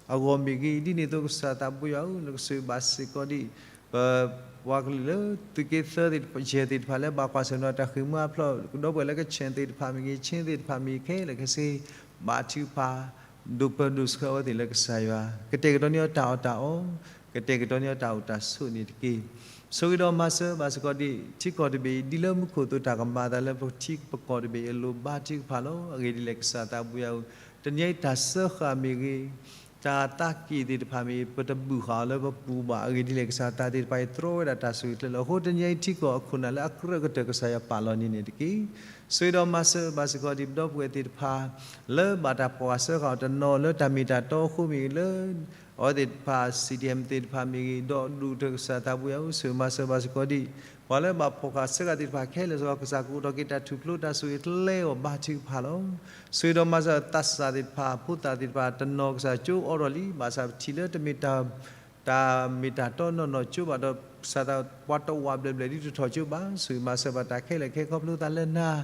ၤအဂီၢ်မ့ၢ်ဂ့ၤ, ဒ်န့ၣ်အသိး ကစၢ်သးဘိယွၤဧၢ, နကဆိၣ်ဂ့ၤဘၣ်စ့ၢ်ကီးဒံး ပ ပှၤကလုာ်လၢ သုးက့သၢသ့ၣ်တဖၣ် ယဲၢ်သ့ၣ်တဖၣ်လၢဘၣ်ကွၢ်ဆၢၣ်မဲာ်ဒီးတၢ်ဃ့ၢ်မှံဟးဖျိး, ဒီပုၢ်ဝဲၢ်လၢကခၠ့ၣ်သ့ၣ်တဖၣ်မ့ၢ်ဂ့ၤ, ခၠ့ၣ်သ့ၣ်တဖၣ်မ့ၢ်ဂ့ၤ ခဲလၢာ်ခဲဆ့ ဘါထုကဖၣ် ဒိၣ်ပၢဒိၣ်ဆှၢအဝဲသ့ၣ်လၢကစၢ်ယွၤ ကတဲာ်ကတီၤန့ၢ်အီၤတၢ်အီၣ်တၢ်အီ, ကတဲာ်ကတီၤန့ၢ်အီၤတၢ်အိၣ်တၢ်ဆိးန့ၣ်တက့ၢ်. ဆိၣ်ဂ့ၤဒီးမၤစၢၤဘၣ်စ့ၢ်ကီးဒံး ထံကီၢ်တဘ့ၣ်အံၤ ဒ်လၢမူခိၣ်အသိး တၢ်ကမၤအသးလၢပထံပကီၢ်တဘ့ၣ်အံၤအလိၤ ဘါထုကဖၣ်လီၤ. အဂ့ၢ်ဒ်လဲၣ် ကစၢ်သးဘိယွၤဧၢ, တနံၤအံၤတၢ်စၢဃာ်မ့ၢ်ဂ့ၤ, တၢ်သးက့ၣ်သ့ၣ်တဖၣ်မ့ၢ်ဂ့ၤ ပတဘူၣ်ဃာ်အီၤလၢပပူၤဘၣ်. အဂ့ၢ်ဒ်လဲၣ် ကစၢ်သးသ့ၣ်တဖၣ်အံၤ တြီဝဲဒၣ်တၢ်ဆိၣ်ဂ့ၤချ့လီၤ. အဃိတနံၤအံၤထံကီၢ်အခိၣ်နၢ်လၢအကြၢးကတၢၢ် ကစၢ်ယွၤပာ်လီၤန့ၢ်န့ၣ်တက့ၢ်. ဆိၣ်ဂ့ၤဒီးမၤစၢၤဘၣ်စ့ၢ်ကီးဒံး ပဒီပုၢ်ဝဲၢ်သ့ၣ်တဖၣ် လၢဘၣ်တၢ်ဖီၣ်ဃာ်စၢဃာ်အီၤတနီၤ လၢတၢ်မ့ၢ်တၢ်တီအဃိမ့ၢ်ဂ့ၤ လၢ အဝဲသ့ၣ်တဖၣ် စံၣ်ဒံၣ်အဲၣ်သ့ၣ်တဖၣ်မ့ၢ်ဂ့ၤ ဒီးဒိၣ်ကတၢၢ် ကစၢ်သးဘိယွၤဧၢ, ဆိၣ်ဂ့ၤမၤစၢၤဘၣ်စ့ၢ်ကီးဒံး ပှၤလၢဘၣ်ဖီၣ်ဃာ်စၢဃာ်သ့ၣ်တဖၣ်ခဲလၢာ်စ့ၢ်ကီး ကစၢ်ကအိးထီၣ်က့ၤတၢ်ထူၣ်ဖျိ တၢ်ဆိၣ်ဂ့ၤတလဲအီၤ ဘါထုကဖၣ်လီၤ. ဆိၣ်ဂ့ၤဒီးမၤစၢၤသးစၢ်သ့ၣ်တဖၣ် ဖိသၣ်သ့ၣ်တဖၣ်တနီၤ ကစၢ်ကၠိအိးထီၣ်လံ ဘၣ်ဆၣ်ပထံၣ်လၢတမ့ၢ်တၢ် တၢ်မ့ၢ်တၢ်တီနီၢ်နီၢ်ကၠိဘၣ်ဒီး ကစၢ်သး ပှၤတဝာ်ဘျဲၣ်ဘျဲၣ်ဒ်တထီၣ်ကၠိဘၣ်, ဆိၣ်ဂ့ၤမၤစၢၤဘၣ်တၢ်ခဲလၢာ်ခဲဆ့ ခီဖျိသးလၢနၤ,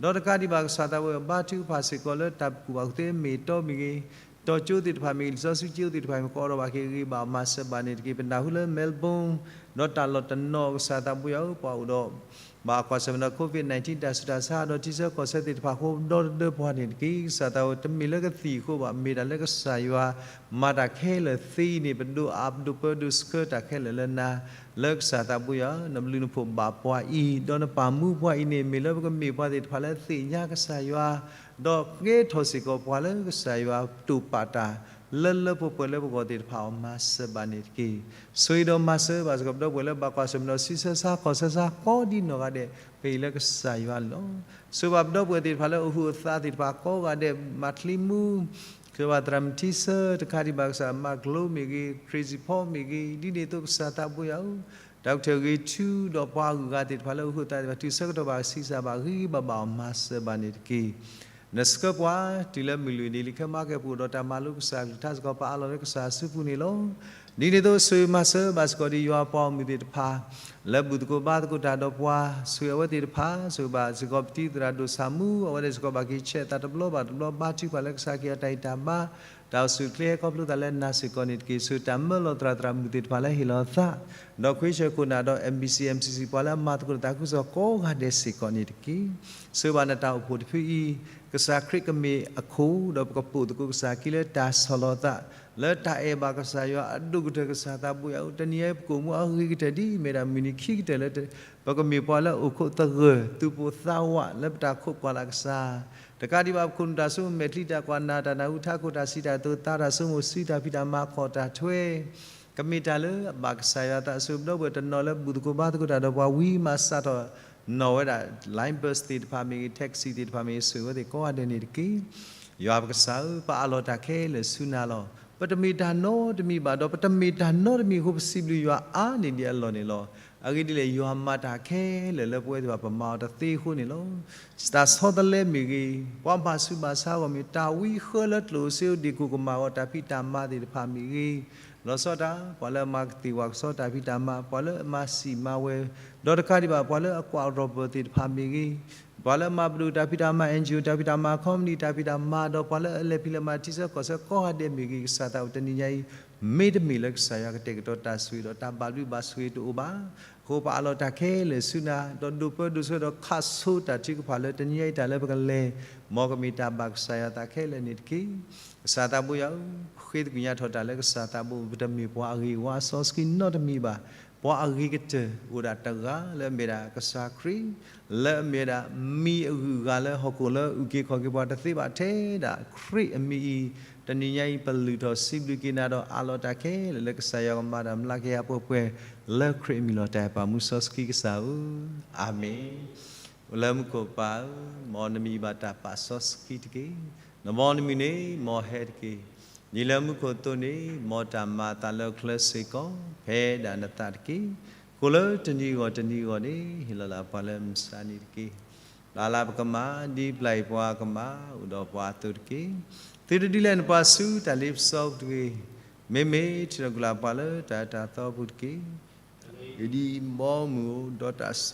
ဒီးတကးဒံးဘၣ် ကစၢ်သးဝဲ ဘါထုကဖၣ်စ့ၢ်ကီးလၢတၢ်ကူၣ်ဘၣ်ကူၣ်သ့မ့ၢ်တီမ့ၢ်ဂ့ၤ, တီကၠိသ့ၣ်တဖၣ်မ့ၢ်ဂ့ၤ, လံာ်စီဆှံကၠိသ့ၣ်တဖၣ်မ့ၢ်ဂ့ၤ ကအိးထီၣ်ဘၣ်က့ၤဂ့ၤဘၣ် မၤစၢၤဘၣ်န့ၣ်တက့ၢ်. ပနၢ်ဟူလၢ Melbourne ဒီးတၢ်လီၢ်တနီၤ ကစၢ်သးဘိယွၤဧၢ ပှၤအိၣ်ဒီး ဘၣ်ကွၢ်ဆၢၣ်မဲာ်ဒီး COVID nineteen တၢ်ဆူးတၢ်ဆါ ဒီးထံဆၢကီၢ်ဆၢသ့ၣ်တဖၣ်အဃိ ဒီတဒၢပှၤန့ၣ်တက့ၢ်. ကစၢ်သးဝဲ တမ့ၢ်လၢကသံၣ်အဃိဘၣ်, မ့ၢ်တၢ်လၢကစၢ်ယွၤ မၤတၢ်ခဲလၢာ်သ့န့ၣ် ပဒိးအါ ပဒိးပၢဒိးဆှၢတၢ်ခဲလၢာ်လၢနၤ, လၢကစၢ်သးဘိယွၤ နဘျုးနဖှိၣ်ဘၣ်ပှၤအံၤ ဒီးနပာ်မူပှၤအံၤန့ၣ် မ့ၢ်လၢပကမ့ၢ်ပှၤသ့ၣ်တဖၣ်လၢသ့ၣ်ညါကစၢ်ယွၤ ဒီးကဲထီၣ်စ့ၢ်ကီးပှၤလၢကစၢ်ယွၤတိာ်ပာ်တၢ် လၢလၢပှဲၤပှဲၤလၢပဂီၢ်သ့ၣ်တဖၣ်အီၤ မၤစၢၤဘၣ်န့ၣ်တက့ၢ်. ဆိၣ်ဂ့ၤဒီးမၤစၢၤဘၣ်စ့ၢ်ကီးပဒီပုၢ်ဝဲၢ်လၢဘၣ်ကွၢ်ဆၢၣ်မဲာ်ဒီး ဆံးဆၢဆါ ခီၣ်ဆၢဆါ ကိးဒ်နီၢ်ဂၤဒဲး ပအံၤလၢကစၢ်ယွၤန့ၣ်လီၤ. ဆိၣ်ဂ့ၤဘၣ်ပဒီပုၢ်ဝဲၢ်သ့ၣ်တဖၣ်လၢအိၣ်ဟုၣ်အိၣ်သးသ့ၣ်တဖၣ်ကိးဂၤဒဲး မၤချံမူ ဆိၣ်ဂ့ၤဘၣ်သရၣ်မုၣ်ထံဆၢ တကးဒံးဘၣ်ကစၢ်မၤကျိမ့ၢ်ဂ့ၤ ခရံာ်စံၣ်ဖီမ့ၢ်ဂ့ၤ ဒ်န့ၣ်အသိးကစၢ်သးဘိယွၤဧၢ, ဒီကထၢၣ်ဂ့ၤထူဒီးပှၤအဂုၤအဂၤသ့ၣ်တဖၣ်လၢအိၣ်ဟုၣ်သးသ့ၣ်တဖၣ် တုၤဆၢကတီၢ်ဘၣ်ဆံးစၢ်ဘၣ်ဂံၢ်ဘၣ်ဘၣ်အီၤ မၤစၢၤဘၣ်န့ၣ်တက့ၢ်. နဆှၢပှၤတုၤလၢမုၢ်လွံၢ်နံၤလံ ခဲမၤကဲပအိၣ်ဒီးတၢ်မၤလိကစၢ်အကလုၢ်ကထါစ့ၢ်ကီး ပအးလီၤလၢကစၢ်အစုပူၤန့ၣ်လီၤ. ဒ်န့ၣ်အသိး ဆိၣ်ဂ့ၤမၤစၢၤဘၣ်စ့ၢ်ကီးဒ်ယွၤပှၤဂီၢ်မုၢ်သ့ၣ်တဖၣ် လၢဘူၣ်သကိးဘါသကိးတၢ်ဒီးပှၤ ဆိၣ်ဂ့ၤအဝဲသ့ၣ်တဖၣ် ဆိၣ်ဂ့ၤဘၣ်စ့ၢ်ကီးပတံၤသရၣ်ဒိၣ်ဆၣ်မူ အဝဲသ့ၣ်စ့ၢ်ကီးဘၣ်က့ၤဆဲးအသးတဘျီဘၣ်တဘျီ ဘါထုကဖၣ်လၢကစၢ်ခရံာ်အတၢ်ဂံၢ်တၢ်ဘါ တၢ်အိၣ်ဆူၣ်အိၣ်ချ့ဟဲခီဖျိသးလၢနၤစ့ၢ်ကီးန့ၣ်တက့ၢ်. ဆိၣ်ဂ့ၤတၢ်မၢလီၤသရၣ်သရၣ်မုၣ်သ့ၣ်တဖၣ်လၢဟ့ၣ်လီၤသး ဒီးခွံဆၢခိၣ်နၢ်ဒီး M B C M C C ပှၤလၢအမၤသကိးတၢ်သးခုကစီၣ်ကိးဂၤဒဲးစ့ၢ်ကီးန့ၣ်တက့ၢ်. ဆိၣ်ဂ့ၤဘၣ်နတၢ်အိၣ်ဖှိၣ်တဖုအံၤ ကစၢ်ခရံာ်ကမ့ၢ်အခိၣ် ဒီးပကပိာ်သကိးကစၢ်အခံလၢတၢ်ဆီၣ်လီၤသး လၢတၢ်အဲၣ်ဘၣ်ကစၢ်ယွၤအဒိၣ်ကတၢၢ် ကစၢ်သးဘိယွၤဧၢ, တနံၤအံၤပကအိၣ်မူအဂ့ၤကတၢၢ်ဒ်အမ့ၢ်ဒၣ်မုၢ်နံၤခံကတၢၢ်လၢ ပကမ့ၢ်ပှၤလၢအိၣ်ခိးသဂၢၢ် သူၣ်ပိၢ်သးဝးလၢပတၢ်ခိးကွၢ်လၢ်ကစၢ် တကးဒံးဘၣ်ပခိၣ်နူာ်တၢ်ဆိကမိၣ်မဲာ်ချံတၢ်ကွၢ်နၢ်တၢ်နၢ်ဟူထးခိၣ်တၢ်စံးတၢ်ကတိၤသးတၢ်ဆိကမိၣ်စုတၢ်ဖံးတၢ်မၤခီၣ်တၢ်ထွဲ ကမ့ၢ်တၢ်လၢအဘၣ်ကစၢ်ယွၤအသး ဆိၣ်ဂ့ၤပဒီပုၢ်ဝဲၢ်တနီၤလၢဘူၣ်သကိးဘါသကိးတၢ်ဒီးပှၤဝံၤမးစးထီၣ် နီၣ်ဝဲဒၣ် line bus သ့ၣ်တဖၣ်မ့ၢ်ဂ့ၤ taxi သ့ၣ်တဖၣ်မ့ၢ်ဂ့ၤ ဆိၣ်ဂ့ၤဝဲသ့ၣ်ကိးဂၤဒဲးန့ၣ်တက့ၢ်. ယွၤပကစၢ်ဧၢ ပအးလီၤတၢ်ခဲလၢာ်ဆူနၤလီၤ. ပတမ့ၢ်တၢ်နီတမံၤဘၣ် ဒီးပတမ့ၢ်တၢ်နီတမံၤအဃိ ပစံးဘျုးယွၤအါန့ၢ်ဒံးအလီၢ်န့ၣ်လီၤ. အဂ့ၢ်ဒ်လဲၣ် ယွၤမၤတၢ်ခဲလၢာ်လၢပဝဲသ့ၣ်တဖၣ်ပမၤအီၤတသ့အဃိန့ၣ်လီၤ. တၢ်ဆီတလဲမ့ၢ်ဂ့ၤ, ပှၤဘၣ်ဆူးဘၣ်ဆါအဂီၢ်မ့ၢ်, တၢ်ဝံဃၢလၢကျိၣ်ဧိၤစ့ဧိၤဒ့ၣ်ခိၣ်ကမၣ်အဂီၢ် တၢ်ဖံးတၢ်မၤသ့ၣ်တဖၣ်မ့ၢ်ဂ့ၤ, လီၤဆီဒၣ်တၢ် ပှၤလၢအမၤကသ့ၣ်ဝဲကဆီတၢ်ဖံးတၢ်မၤ, ပှၤလၢအမၤစံာ်မၤဝဲ, ဒီးတကးဒံးဘၣ် ပှၤလၢအကွၢ်ရီၣ်ပၢၢ်သ့ၣ်တဖၣ်မ့ၢ်ဂ့ၤ, ပှၤလၢအမၤပဒိၣ်တၢ်ဖံးတၢ်မၤ, N G O တၢ်ဖံးတၢ်မၤ, company တၢ်ဖံးတၢ်မၤ, ဒီးပှၤလၢအလဲၤဖံးလဲၤမၤထံဆၢကီၢ်ဆၢကိးဂၤဒဲးမ့ၢ်ဂ့ၤ, ကစၢ်သးအိၣ်တနံၤညါအံၤ မ့တမ့ၢ်လၢကစၢ်ယွၤကတဲာ်ကတီၤတၢ်ဆိၣ်ဂ့ၤဒီးတၢ်ဘၣ်ဘျုးဘၣ်ဆိၣ်ဂ့ၤတအိၣ်ဘၣ်. အဃိပအးလီၤတၢ်ခဲလၢာ်ဆူနၤ, ဒီးဒိးပၢဒိးဆှၢဒီးခးဆိတၢ်ထုကဖၣ်လၢတနံၤညါအံၤတၢ်လၢပကလဲၤ, မ်ကမ့ၢ်တၢ်ဘၣ်ကစၢ်ယွၤသးခဲလၢာ်န့ၣ်တက့ၢ်. ကစၢ်သးဘိယွၤဧၢ, ပဃ့သကွံၢ်ညါထီၣ်တၢ်လၢကစၢ်သးဘိ ပတမ့ၢ်ပှၤအဂ့ၤဝါအစီဆှံနီတမံၤဘၣ်. ပှၤအဂ့ၤကတၢၢ်အိၣ်ဒၣ်တဂၤလၢအမ့ၢ်ဒၣ်ကစၢ်ခရံာ်, လၢအမ့ၢ်ဒၣ်မံၤအဂုၤအဂၤလၢဟီၣ်ခိၣ်လၢအုၣ်က့ၤခီၣ်က့ၤပှၤတသ့ဘၣ်ထဲဒၣ်ခရံာ်အမံၤအံၤ, တနံၤညါအံၤပလုၢ်ထီၣ်စံးဘျုးက့ၤနၤဒီးအးလီၤတၢ်ခဲလၢာ်လၢကစၢ်ယွၤကမၤတၢ်မျးကယၤပှဲၤပှဲၤ လၢခရံာ်အမံၤလီၤ. တၢ်အဲၣ်ပာ်မူစီဆှံကစၢ်ဧၢ, အၤမ့ၣ်. အိၣ်လၢမူခိၣ်ပၢ်ဧၢ, မ်နမံၤဘၣ်တၢ်ပာ်စီဆှံတက့ၢ်. နမ်နမံၤန့ၣ် မ်ဟဲတက့ၢ်. ဒ်လၢမူခိၣ်အသိးန့ၣ် မ်တၢ်မၤအသးလၢအချၢစ့ၢ်ကီး ဖဲဒၣ်နသးတက့ၢ်. ဃိလၢတနံၤဂီၢ်တနံၤဂီၢ်န့ၣ် ဟ့ၣ်လီၤလၢပှၤလၢမုၢ်ဆါနံၤတက့ၢ်. ပျၢ်လၢပကမၣ် ဒ်ပျၢ်အံၤပှၤကမၣ် အိၣ်ဒီးပှၤအသိးတက့ၢ်. သုတဒုးလဲနပှၤဆူတၢ်လ့ပစီပူၤတဂ့ၤ. မ့မ့ၢ်ထုးထီၣ်ကွံာ်လၢပှၤလၢတၢ်အၢတၢ်သီပူၤတက့ၢ်. ကဒံးဘီမုၢ်အိၣ် ဒီးတၢ်စိ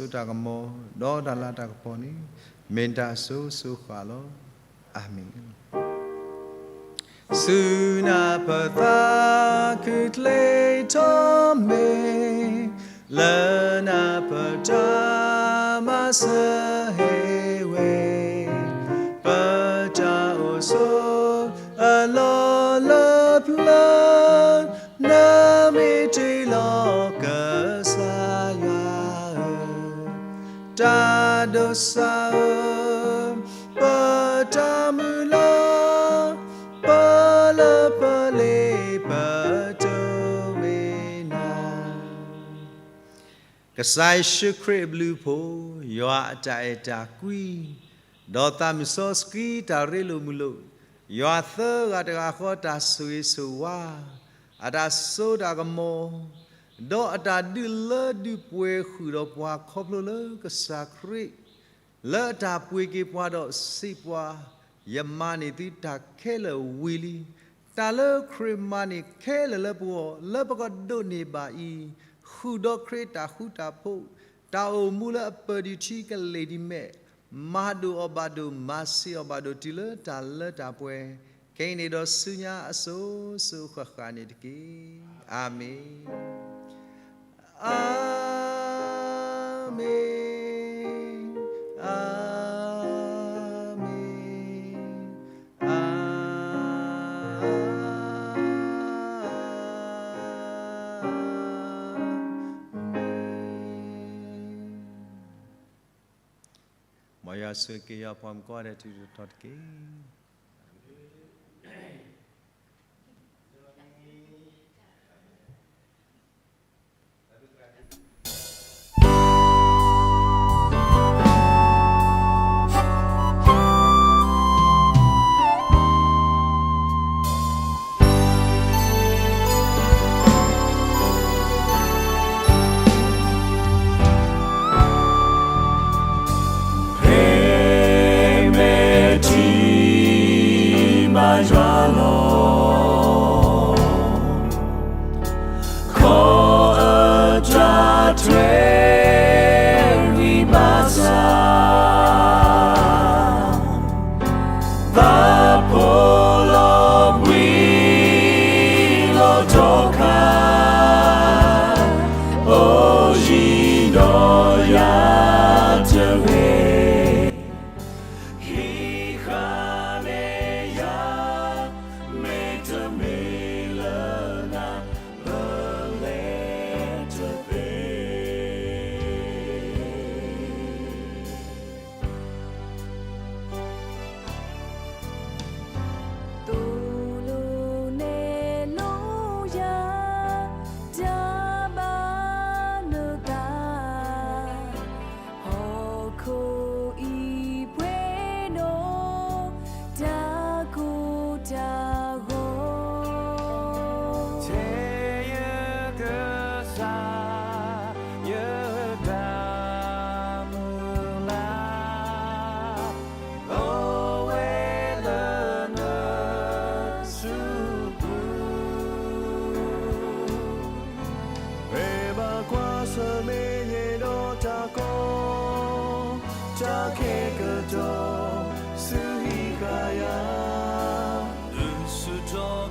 တၢ်ကမီၤ ဒီးတၢ်လၤတၢ်ကပီၤန့ၣ် မ့ၢ်တၢ်အစိၤစိၤဃၣ်ဃၣ်လီၤ. အၤမ့ၣ်. ဆူနၢ်ပၢၢ်သးခုချ့ထီၣ်မ့ၢ် လၢနၢ်ပၢၢ်တၢ်မၤစၢၤဟ့ၣ်ဝဲ ပတၢ်အိၣ်ဆိးအလီၢ်လၢပျၢၤ နမ့ၢ်တ့ၢ်လီၤကစၢ်ယွၤဧၢ, တၢ်ဒိးစၢ်ဧၢ, ပတၢ်မုၢ်လၢ် ပလၢပလ့ပတိၢ်မ့ၢ်နၤ ကစၢ်ယ့ၣ်ၡူးခရံာ်အဘျုးအဖှိၣ်, ယွၤအတၢ်အဲၣ်တၢ်ကွံ, ဒီးသးမုၢ်စီဆှံတၢ်ရ့လိာ်မုာ်လိာ်, ယွၤသၢဂၤတဂၤဃီတၢ်ဆိၣ်ဂ့ၤဆိၣ်ဝါ, အတၢ်စိတၢ်ကမီၤ, ဒီးအတၢ်ဒုးလၢဒုးပှဲၤဃုာ်ဒီးပှၤခီဖျိလၢကစၢ်ခရံာ် လၢအတၢ်ပှ့ၤက့ၤပှၤဒီးစံးပှၤ, ယမၤန့ၢ်သုတၢ်ခဲလၢာ်ဝံၤလံ. တၢ်လၢခရံာ်မၤန့ၢ်ခဲလၢာ်လၢပဂီၢ် လၢပကဒိးန့ၢ်ဘၣ်အံၤ, ဃုာ်ဒီးခရံာ်တၢ်ဃူတၢ်ဖိး, တၢ်အိၣ်မူလၢအပၢၢ်ဒံးထံကလ့ၢ်ဒံးမဲာ်, မၤဒိၣ်အီၤဘၣ်ဒိၣ် မၤစၢၤအီၤဘၣ်ဒိၣ်တုၤလၢတၢ်လၢတၢ်ပှဲၤ, ခဲအံၤန့ၣ်ဒီးဆူညါအစိၤစိၤဃၣ်ဃၣ်န့ၣ်တက့ၢ်. အၤမ့ၣ်. အၤမ့ၣ်, အၤမ့ၣ်, အၤမ့ၣ်. မ်ယွၤဆိၣ်ဂ့ၤက့ၤယွၤအဖိမုၣ်ကိးဂၤဒဲးတံၤသကိးတက့ၢ်.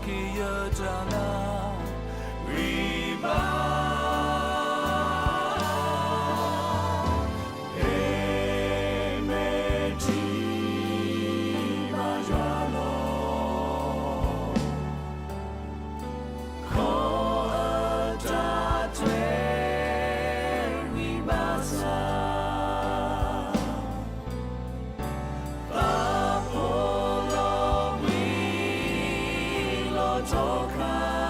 ကယတၢ်နၢ်ရံၣ်ဘၣ်, မ့မ့ၢ်ထံၣ်ဘၣ်ယွၤလီၤ. ခီအတၢ်ထွဲဝံၤဘၣ်ဆၣ်, သးဖိလီၤဘှံးလီၤထီခါ,